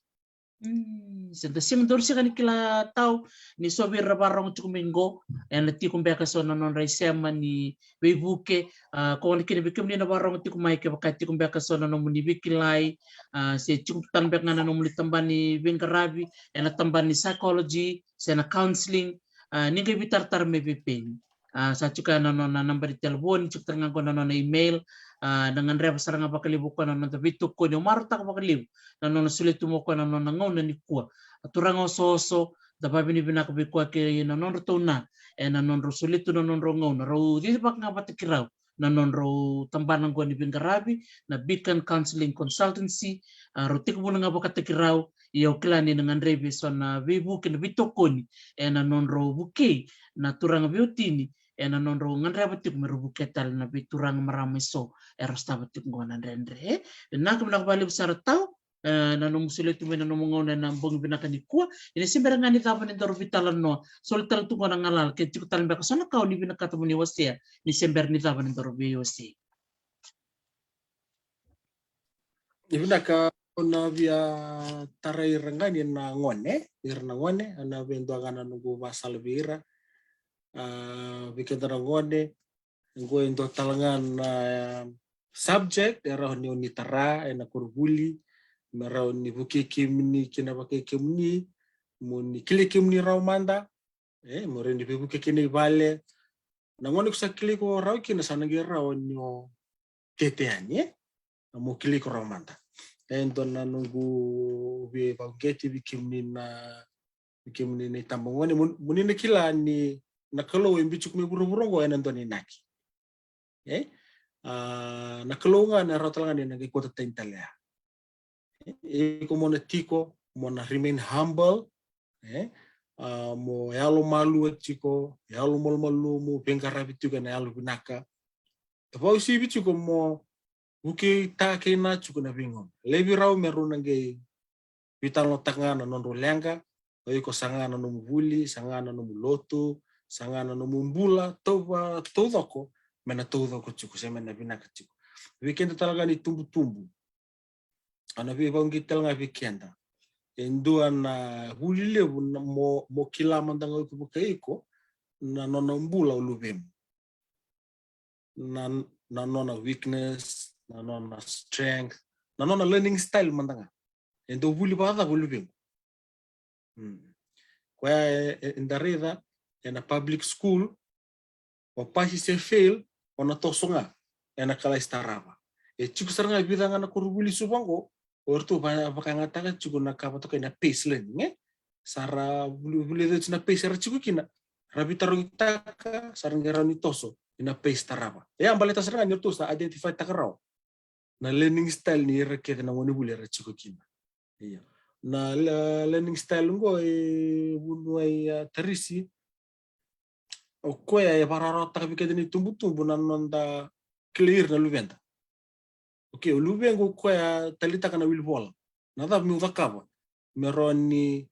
Mm, se da sega, daru sega ni kila tau ni so vei ira vakarorogo tiko mai qo, ena tiko beka so na nodra isema ni veivuke, a, ko na kena vei kemuni na vakarorogo tiko mai, kevaka e tiko beka so na nomuni veikilai, a, se tiko tale beka ga na nomuni tabana ni veiqaravi, ena tabana ni psychology, se na counseling, a, ni qai veitaratara mai vei Peni. A, sa tiko ya na nona naba ni telefoni, tiko tale ga qo na nona email, a, na gadreva sara ga vakalevu o koya na noda veitokoni, au marautaka vakalevu na nona solia tu mai o koya na nona gauna nikua. A, turaga osooso, da vavinavinaka vei koya kei na nodratou na, ena nodrau solia tu na nodrau gauna, rau cicivaka ga vata kei rau na nodrau tabana qo ni veiqaravi, na Beacon Counseling Consultancy, a, rau tekivuna ga vakataki rau, ia au kila ni na gadrevi eso na veivuke, na veitokoni, ena nodrau vukei na turaga veiwatini, ena nodrau gadreva tiko me rau vukea tale na veituraga marama eso era sotava tiko qo na dredre. Vinaka, vinaka vakalevu sara tau, e, na nomu solia tu mai na nomu gauna ena bogi vinaka nikua. Ia ni se bera ga ni cava ni daru veitalanoa, soli tale tu qo na galala ke tiko tale beka so na ka o ni vinakata mo ni wasea, ni se bera ni cava ni daru veiwasei. Ni vinaka, au na via tarai ira ga ni na gone, ira na gone, au na via dua ga na noqu vakasala vei ira. A, vei keda na gone, qo e dua tale ga na subject e rawa ni o ni tara ena koronivuli, me rawa ni vukei kemuni kina vakai kemuni, mo ni kilai kemuni rawa mada, e, mo rawa ni veivuke kina i vale. Na gone ko sa kilai iko rawa kina sa na qai rawa ni o tete yani, e? Na mo kilai iko rawa mada. E dua na noqu veivakauqeti vei kemuni na, vei kemuni na itabagone, mo ni na kila ni na Kalou e biuti iko mai vuravura oqo ena dua na inaki. E? A, na Kalou ga na rawa tale ga ni na qai kauta tani tale ya. E, iko mo na tiko, mo na remain humble, e, a, mo yalo malua tiko, yalo malumalumu, veiqaravi tiko ena yalo vinaka. E vausivi tiko mo vukei ta kei na tiko na veigauna. Levu rau me rau na qai veitalanoataka ga na nodrau leqa, o iko sa ga na nomu vuli, sa ga na nomu lotu, sa ga na nomu bula, tauva, taucoko, me na taucoko tiko, se me na vinaka tiko. Vei keda tale ga ni tubutubu, a na veivauqeti tale ga vei keda. E dua na vuli levu na mo, mo kila mada ga o iko vakai iko, na nona bula o luvemu. Na, na nona weakness, na nona strength, na nona learning style mada ga. E dau vuli vakacava o luvemu. Hmm. Koya e, e, eda raica, ena public school, o pasi se fail, o na toso ga ena kalasi tarava. E tiko sara ga e vica ga na koronivuli Suva qo, o ratou va-, vakayagataka tiko na ka vakatokai na pace learning, e? Sa ra vuli, vuli oti na pace era tiko kina. Ra veitarogitaka, sa ra qai rawa ni toso ina pace tarava. E a baleta sara ga ni ratou sa identify taka rawa na learning style ni ira kece na gonevuli era tiko kina. Ia. Na le-, learning style qo e vunua i, a, Tarisi, o koya e vakarawarawataka vei keda na itubutubu na noda kilai ira na luveda. Okay, o luvequ o koya taleitaka na wilivola. Na cava meu cakava me rawa ni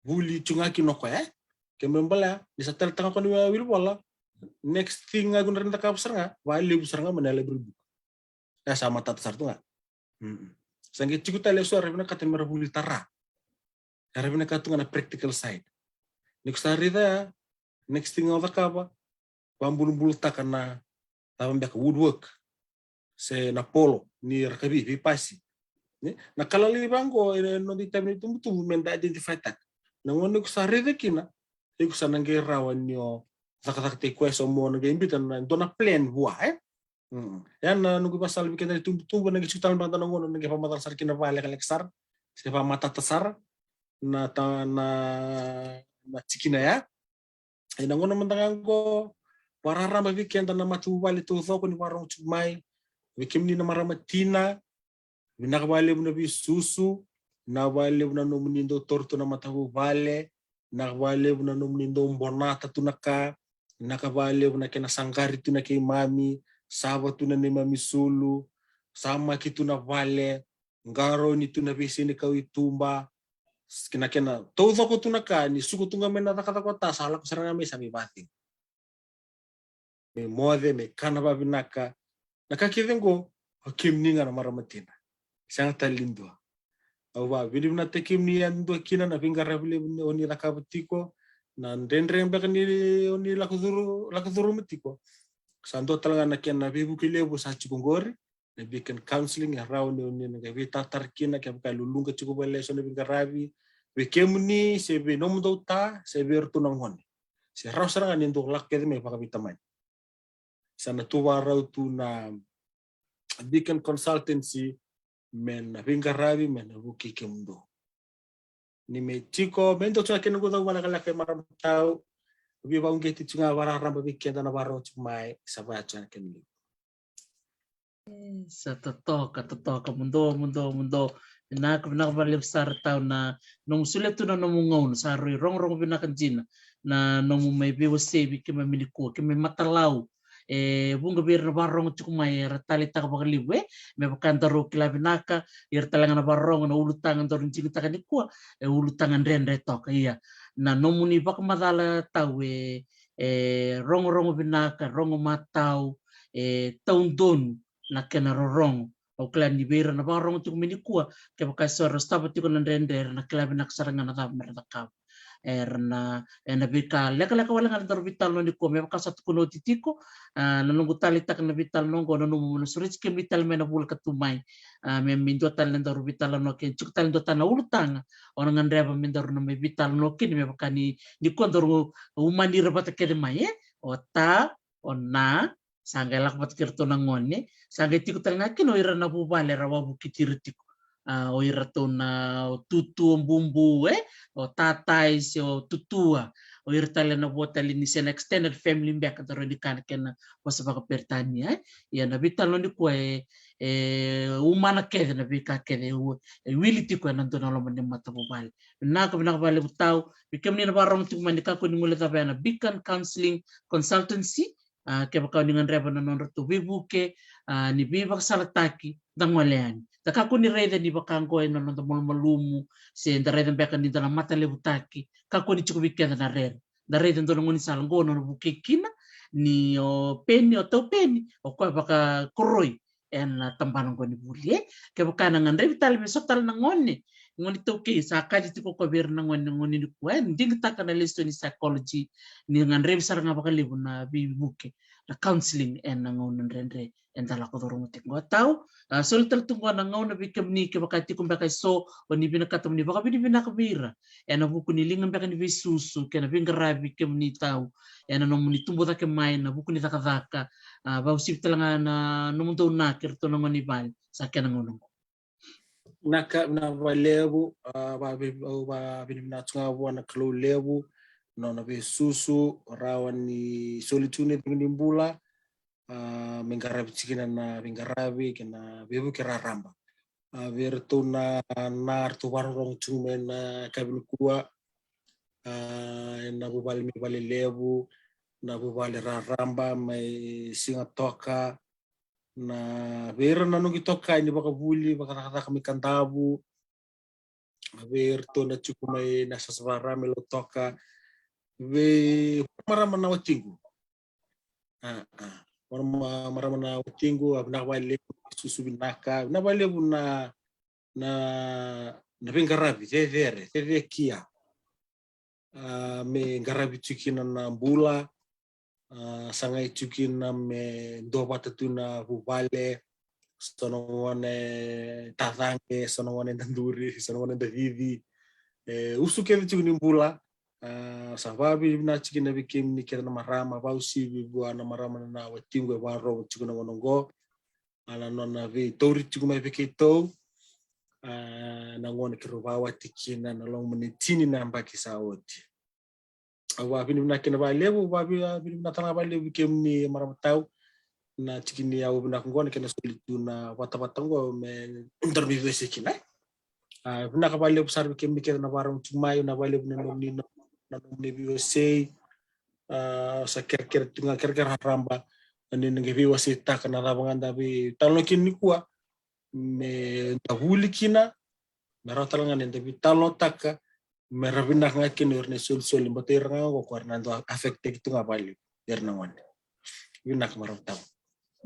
vuli tu ga kina o koya, e? Ke me balea ni sa taleitaka o koya na wilivola, next thing ga iko na rawa ni cakava sara ga, vakalevu sara ga mai na library book. E sa matata sara tu ga. Mm-mm. Sa qai tiko tale eso era vinakata me ra vuli tara. Era vinakata tu ga na practical side. Ni ko sa raica ya, next thing o cakava, vabulubulutaka na cava beka, woodwork, se na polo ni rakavi, veipasi. Ni, na ka lalai vaqo, e noda itavi ni tubutubu me da identify taka. Na gauna iko sa raica kina, iko sa na qai rawa ni o cakacakataki koya, so mo na qai biuta na dua na plan vua, e? Mm. Ya na noqu ivakasala vei keda na itubutubu, na qai tiko tale mada na gauna na qai vakamacala sara kina vakalekaleka sara, se vakamatata sara na ta-, na, na tikina ya. Ena gauna mada ga qo, vakararaba vei keda na matavuvale taucoko ni vakarogo tiko mai, vei kemuni na marama tina, vinaka vakalevu na veisusu, vinaka vakalevu na nomuni dau taura tu na matavuvale, vinaka vakalevu na nomuni dau bonata tu na ka, vinaka vakalevu na kena saqari tu na keimami, sava tu na neimami sulu, samaki tu na vale, qarauni tu na veisenikau i tuba, kei na kena taucoko tu na ka, ni suka tu ga mai na cakacaka o ta, sa lako sara ga mai sa mai vacegu. Me moce, me kana vavinaka. Na ka kece qo, o kemuni ga na marama tina. Sega tale ni dua. Au vakavinavinakataki kemuni yadua kina na veiqaravi levu ni o ni cakava tiko, na dredre beka ni o ni lako curu, lako curuma tiko. Sa dua tale ga na kena veivuke levu sa tiko qori, na weekend counselling, e rawa ni o ni na qai veitatara kina, kevaka e luluqa tiko vale eso na veiqaravi, vei kemuni, se vei nomudou ta, se vei iratou na gone. Se rawa sara ga ni dou lako kece mai vakaveitamani. Sa na tu vakarau tu na Beacon Consultancy me na veiqaravi, me na vukei kemudou. Ni me tiko, me dou tiko na kena qu cau vakalekaleka e marama tau, veivauqeti tiko ga vakararaba vei keda na vakarau tiko mai, sa vaya tiko na kena liu. E, sa totoka, totoka, mudou, mudou, mudou. Vinaka, vinaka vakalevu sara tau na nomu solia tu na nomu gauna, sa rui rogorogo vinaka dina na nomu mai veiwasei vei keimami nikua, keimami matalau. E vuqa vei ira na vakarorogo tiko mai era taleitaka vakalevu, e, me vaka daru kila vinaka, ira tale ga na vakarorogo na ulutaga daru digitaka nikua, e ulutaga dredre toka, ia. Na nomuni vakamacala tau e, e rogorogo vinaka, rogo matau, e taudonu na kena rorogo. Au kila ni vei ira na vakarorogo tiko mai nikua, kevaka eso era sotava tiko na dredre, era na kila vinaka sara ga na cava me ra cakava. Era na, ena veika lekaleka wale ga na daru veitalanoa nikua, me vaka sa tukuna oti tiko, a, na noqu taleitaka na veitalanoa oqo, na nomu na sureti kemuni tale mai na vula ka tu mai. A, me, me dua tale na daru veitalanoa kina, tiko tale dua tale na ulutaga o na gadreva me daru na mai veitalanoa kina, me vaka ni, nikua daru umani ira vata kece mai, e? O ta, o na, sa qai lako vata kei iratou na gone, sa qai tiko tale ga kina o ira na vuvale era wavokiti ira tiko. A, o iratou na, o tutu, o bubu, e? O tatai se o tutua, O ira tale na vo tale ni se na extended family beka da rawa ni kaya na kena vosa vakaperitania, e. Ia na veitalanoa nikua e, e umana kece na veika kece, e u-, e wili tiko ena dua na loma ni matavuvale. Vinaka, vinaka vakalevu tau. Vei kemuni na vakarorogo tiko mai, ni kakua ni guilecava ya na Beacon Counselling Consultancy. A, kevaka o ni gadreva na nodratou veivuke, a, ni veivakasalataki, da gole yani. Da kakua ni raica ni vaka oqo ena noda malumalumu, se da raica beka ni da na matalevutaki, kakua ni tiko vei keda na rere. Da raica e dua na gaunisala oqo na nona vukei kina, ni o Peni, o tau Peni, o koya vakakoroi ena tabana oqo ni vuli, e. Kevaka na gadrevi tale me so tale na gone, gone taukei, sa kaci tiko o koya vei ira na gone, gone nikua, e digitaka na lesoni psychology, ni gadrevi sara ga vakalevu na veivuke, na counselling ena gauna dredre eda lako curuma tiko oqo, tau. A, soli tale tu oqo na gauna vei kemuni, kevaka tiko beka e so o ni vinakata mo ni vakavinavinaka vei ira ena vuku ni liga beka ni veisusu kei na veiqaravi kemuni, tau, ena nomuni tubu cake mai ena vuku ni cakacaka, a, vakauasivi tale ga na nomudou na kei iratou na gone i vale, sa kena gauna oqo. Vinaka, vinaka vakalevu, a, vavinavinaka tu ga vua na Kalou levu, nona veisusu rawa ni soli tu na icegu ni bula, a, me qaravi tiko kina na veiqaravi kei na veivuke raraba. A, vei iratou na, na ratou vakarorogo tiko mai na yakavi nikua, a, ena vuvale mai Valelevu, na vuvale raraba mai Sigatoka, na vei ira na noqu itokani vakavuli, vakacakacaka mai Kadavu, vei iratou na tiko mai na sasavara mai Lautoka, vei marama na watiqu. A, a. Vua na ma-, marama na watiqu, a, vinaka vakalevu, susu vinaka, vinaka vakalevu na, na, na veiqaravi cecere, cecekia. A, me qaravi tiko kina na bula, a, sagai tiko kina me duavata tu na vuvale, so na gone tacaqe, so na gone daduri, so na gone dacici. E, usu kece tiko ni bula, a, sa vavinavinaka tiko kina vei kemuni kece na marama, vakauasivi vua na marama na watiqu e vakarorogo tiko na gauna oqo. A, na nona veitauri tiko mai vei keitou, a, na gauna keirau vakawati kina na loma ni tini na yabaki sa oti. Au vavinavinaka kina vakalevu, vavi-, vavinavinaka tale ga vakalevu vei kemuni marama tau, na tiki ni yau vinaka oqo na kena soli tu na vatavata oqo me daru mai veiwasei kina, e. A, vinaka vakalevu sara vei kemuni kece na vakarorogo tiko mai, vinaka vakalevu na nomuni, na, na nomuni veiwasei. A, sa kerekere tu ga, kerekere raraba ni na qai veiwaseitaka na cava ga da veitalanoa kina nikua, me da vuli kina, me rawa tale ga ni da veitalanoataka, me ra vinaka ga kina o ira na isolisoli, baleta ira ga oqo o ira na dau affect-taki tu ga vakalevu o ira na gone. Vinaka marama tau.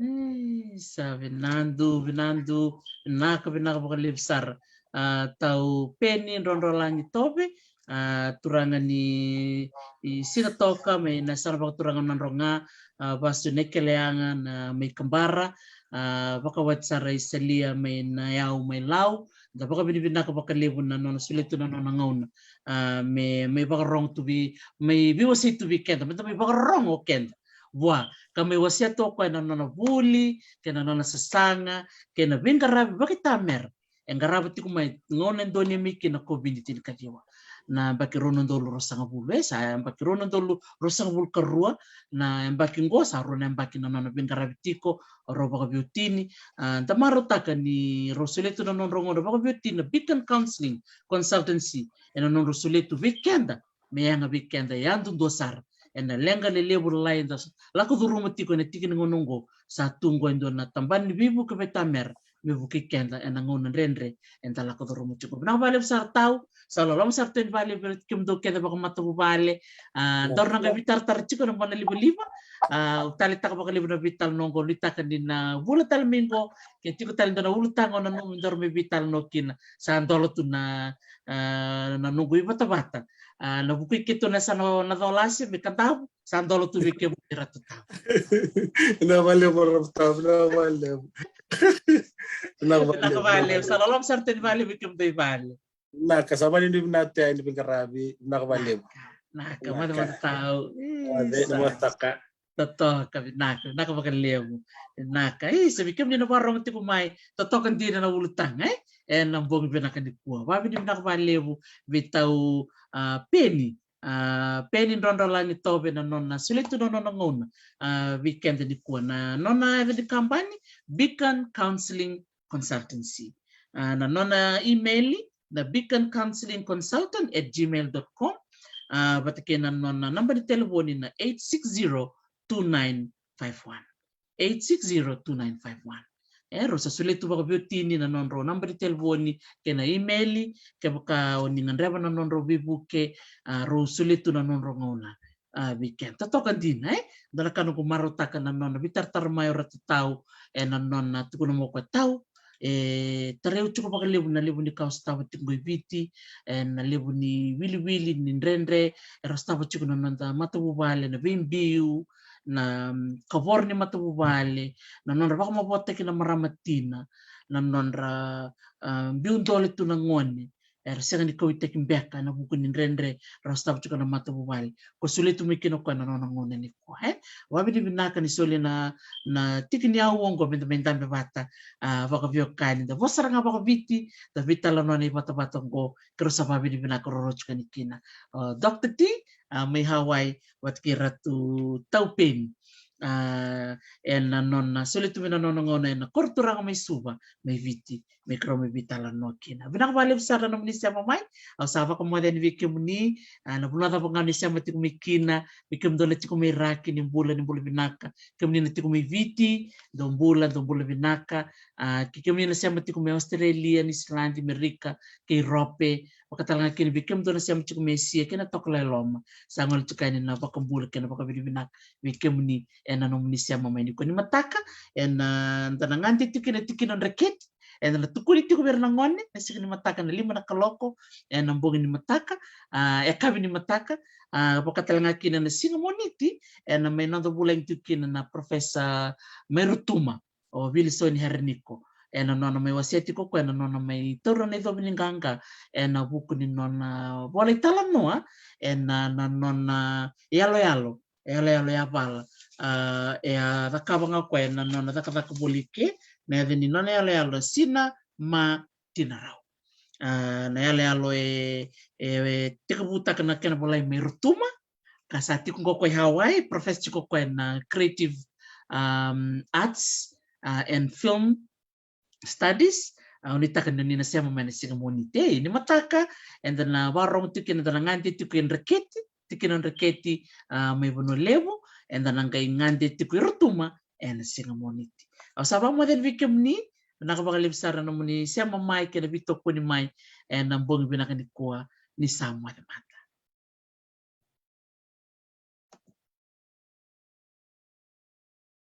E, sa vinadu, vinadu, vinaka, vinaka vakalevu sara. A, tau Peni Drodrolagi Tove, a, turaga ni, i Sigatoka, mai na yasana vakaturaga o Nadroga, a, vasu Naikeleyaga, na mai Kabara, a, vakawati sara i Salia mai na yau mai Lau. Da vakavinavinaka vakalevu na nona solia tu na nona gauna, a, me, me vakarorogo tu vei, me veiwasei tu vei keda, me da me vakarorogo o keda vua, ka me wasea tu o koya na nona vuli kei na nona sasaga kei na veiqaravi vakaitamera e qarava tiko mai gauna e donuya mai kina na COVID tinikaciwa. Na yabaki rua na udolu ruasagavulu, e, sa yabaki rua na udolu ruasagavulu karua, na yabaki oqo sa rua na yabaki na nona veiqaravi tiko, rau vakaveiwatini. A, da marautaka ni rau solia tu na nodrau gauna vakaveiwatini na Beacon Counselling Consultancy, ena nodrau solia tu vei keda, me yaga vei keda yadudua sara ena leqa lelevu lalai eda sa lako curuma tiko ena tiki ni gauna oqo. Sa tu oqo e dua na tabana ni veivuke veitamera me vukei keda ena gauna dredre eda lako curuma tiko. Vinaka vakalevu sara tau, sa loloma sara tu yani vakalevu vei kemudou kece vakamatavuvale. A, daru na qai veitaratara tiko ena bogi livaliva. A, au taleitaka vakalevu na veitalanoa oqo, nuitaka ni na vula tale mai oqo ke tiko tale dua na ulutaga o nanuma me daru mai veitalanoa kina, sa dola tu na, a, na noqu ivatavata. A, na vukui keitou na yasana na Colase mai Kadavu, sa dola tu vei kemudou i Ratu Tabu. Vinaka vakalevu Ratu Tabu, vinaka vakalevu. Vinaka vakalevu. Vinaka vakalevu. Sa loloma sara tu yani vakalevu vei kemudou i vale. Vinaka, sa vakanuinui vinaka tu yani veiqaravi, vinaka vakalevu. Vinaka, vinaka. Moce, moce tau. Moce, sa moce toka. Totoka, vinaka, vinaka vakalevu. Vinaka, isa, vei kemuni na vakarorogo tiko mai, totoka dina na ulutaga, e? Ena bogi vinaka nikua. Vavinavinaka vakalevu vei tau, a, Peni, A, Peni Drodrolani Tove na nona solia tu na nona gauna, a, vei keda nikua. Na nona yaca ni kabani, Beacon Counseling Consultancy. A, na nona email na beacon counseling consultant at gmail dot com. A, vata kei na nona naba ni telefoni na eight six zero two nine five one. Eight six zero two nine five one. E, rau sa solia tu vakaveiwatini na nodrau naba ni telefoni kei na email, kevaka o ni gadreva na nodrau veivuke, a, rau solia tu na nodrau gauna, a, vei keda. Totoka dina, e? Dua na ka noqu marautaka na nona veitaratara mai o Ratu Tau, e, na nona tukuna mai o koya, Tau, e, tarai au tiko vakalevu na levu ni ka au sotava tiko qo i Viti, e, na levu ni wiliwili, ni dredre era sotava tiko na noda matavuvale, na veibiu, na, mm, kavoro ni matavuvale, na nodra vakamavoataki na marama tina, na nodra, a, biu dole tu na gone era sega ni kauaitaki beka ena vuku ni dredre rau sotava tiko na matavuvale. Ko solia tu mai kina o koya na nona gauna nikua, e? Vakavinavinaka ni solia na, na tiki ni aua oqo meda mai dabe vata, a, vakaveiwekani, da vosa sara ga vakaViti, da veitalanoa na ivatavata oqo, keirau sa vakavinavinaka rorogo tiko yani kina. O, Doctor T, a, mai Hawaii, vata kei Ratu Tau Peni, a, ena nona solia tu mai na nona gauna ena koro turaga mai Suva, mai Viti, me keirau mai veitalanoa kina. Vinaka vakalevu sara na nomuni sema mai. Au sa vakamoce yani vei kemuni, a, na vanua cava ga ni sema tiko mai kina, vei kemudou na tiko mai Iraki, ni bula, ni bula vinaka. Kemuni na tiko mai Viti, dou bula, dou bula vinaka. A, kei kemuni na sema tiko mai Australia, Niusiladi, Merika, kei Rope, vakatalega kina vei kemudou na sema tiko mai Esia kei na Tokalau e Loma. Sa gole tiko yani na vakabula kei na vakavinavinaka vei kemuni ena nomuni sema mai nikua. Ni mataka, eda na gade tiko ena tikina o Dreketi, eda na tukuni tiko vei ira na gone na siga ni mataka na lima na kaloko ena bogi ni mataka, a, yakavi ni mataka, a, vakatalega kina na siga Moniti, eda na mai noda vulagi tiko kina na Professor mai Rotuma, o Vilisoni Haraniko, ena nona mai wasea tiko o koya na nona mai taura na icovi ni qaqa ena vuku ni nona vola italanoa ena, na nona yaloyalo, yaloyalo yavala, a, e a cakava ga o koya ena nona cakacaka voli ke, na yaca ni nona yaloyalo Sina Ma Tinarau. A, na yaloyalo e, e, e tekivutaka na kena volai mai Rotuma, ka sa tiko qo o koya i Hawaii, professor tiko o koya na creative, um, arts, a, and film studies. A, au nuitaka ni o ni na sema mai na siga Moniti. Ni mataka, eda na vakarorogo tiko kina, eda na gade tiko e Dreketi, tikina o Dreketi, a, mai Vanua Levu, eda na qai gade tiko i Rotuma ena siga Moniti. Au sa vakamoce yani vei kemuni, vinaka vakalevu sara na nomuni sema mai kei na veitokoni mai ena bogi vinaka nikua. Ni sa moce mada.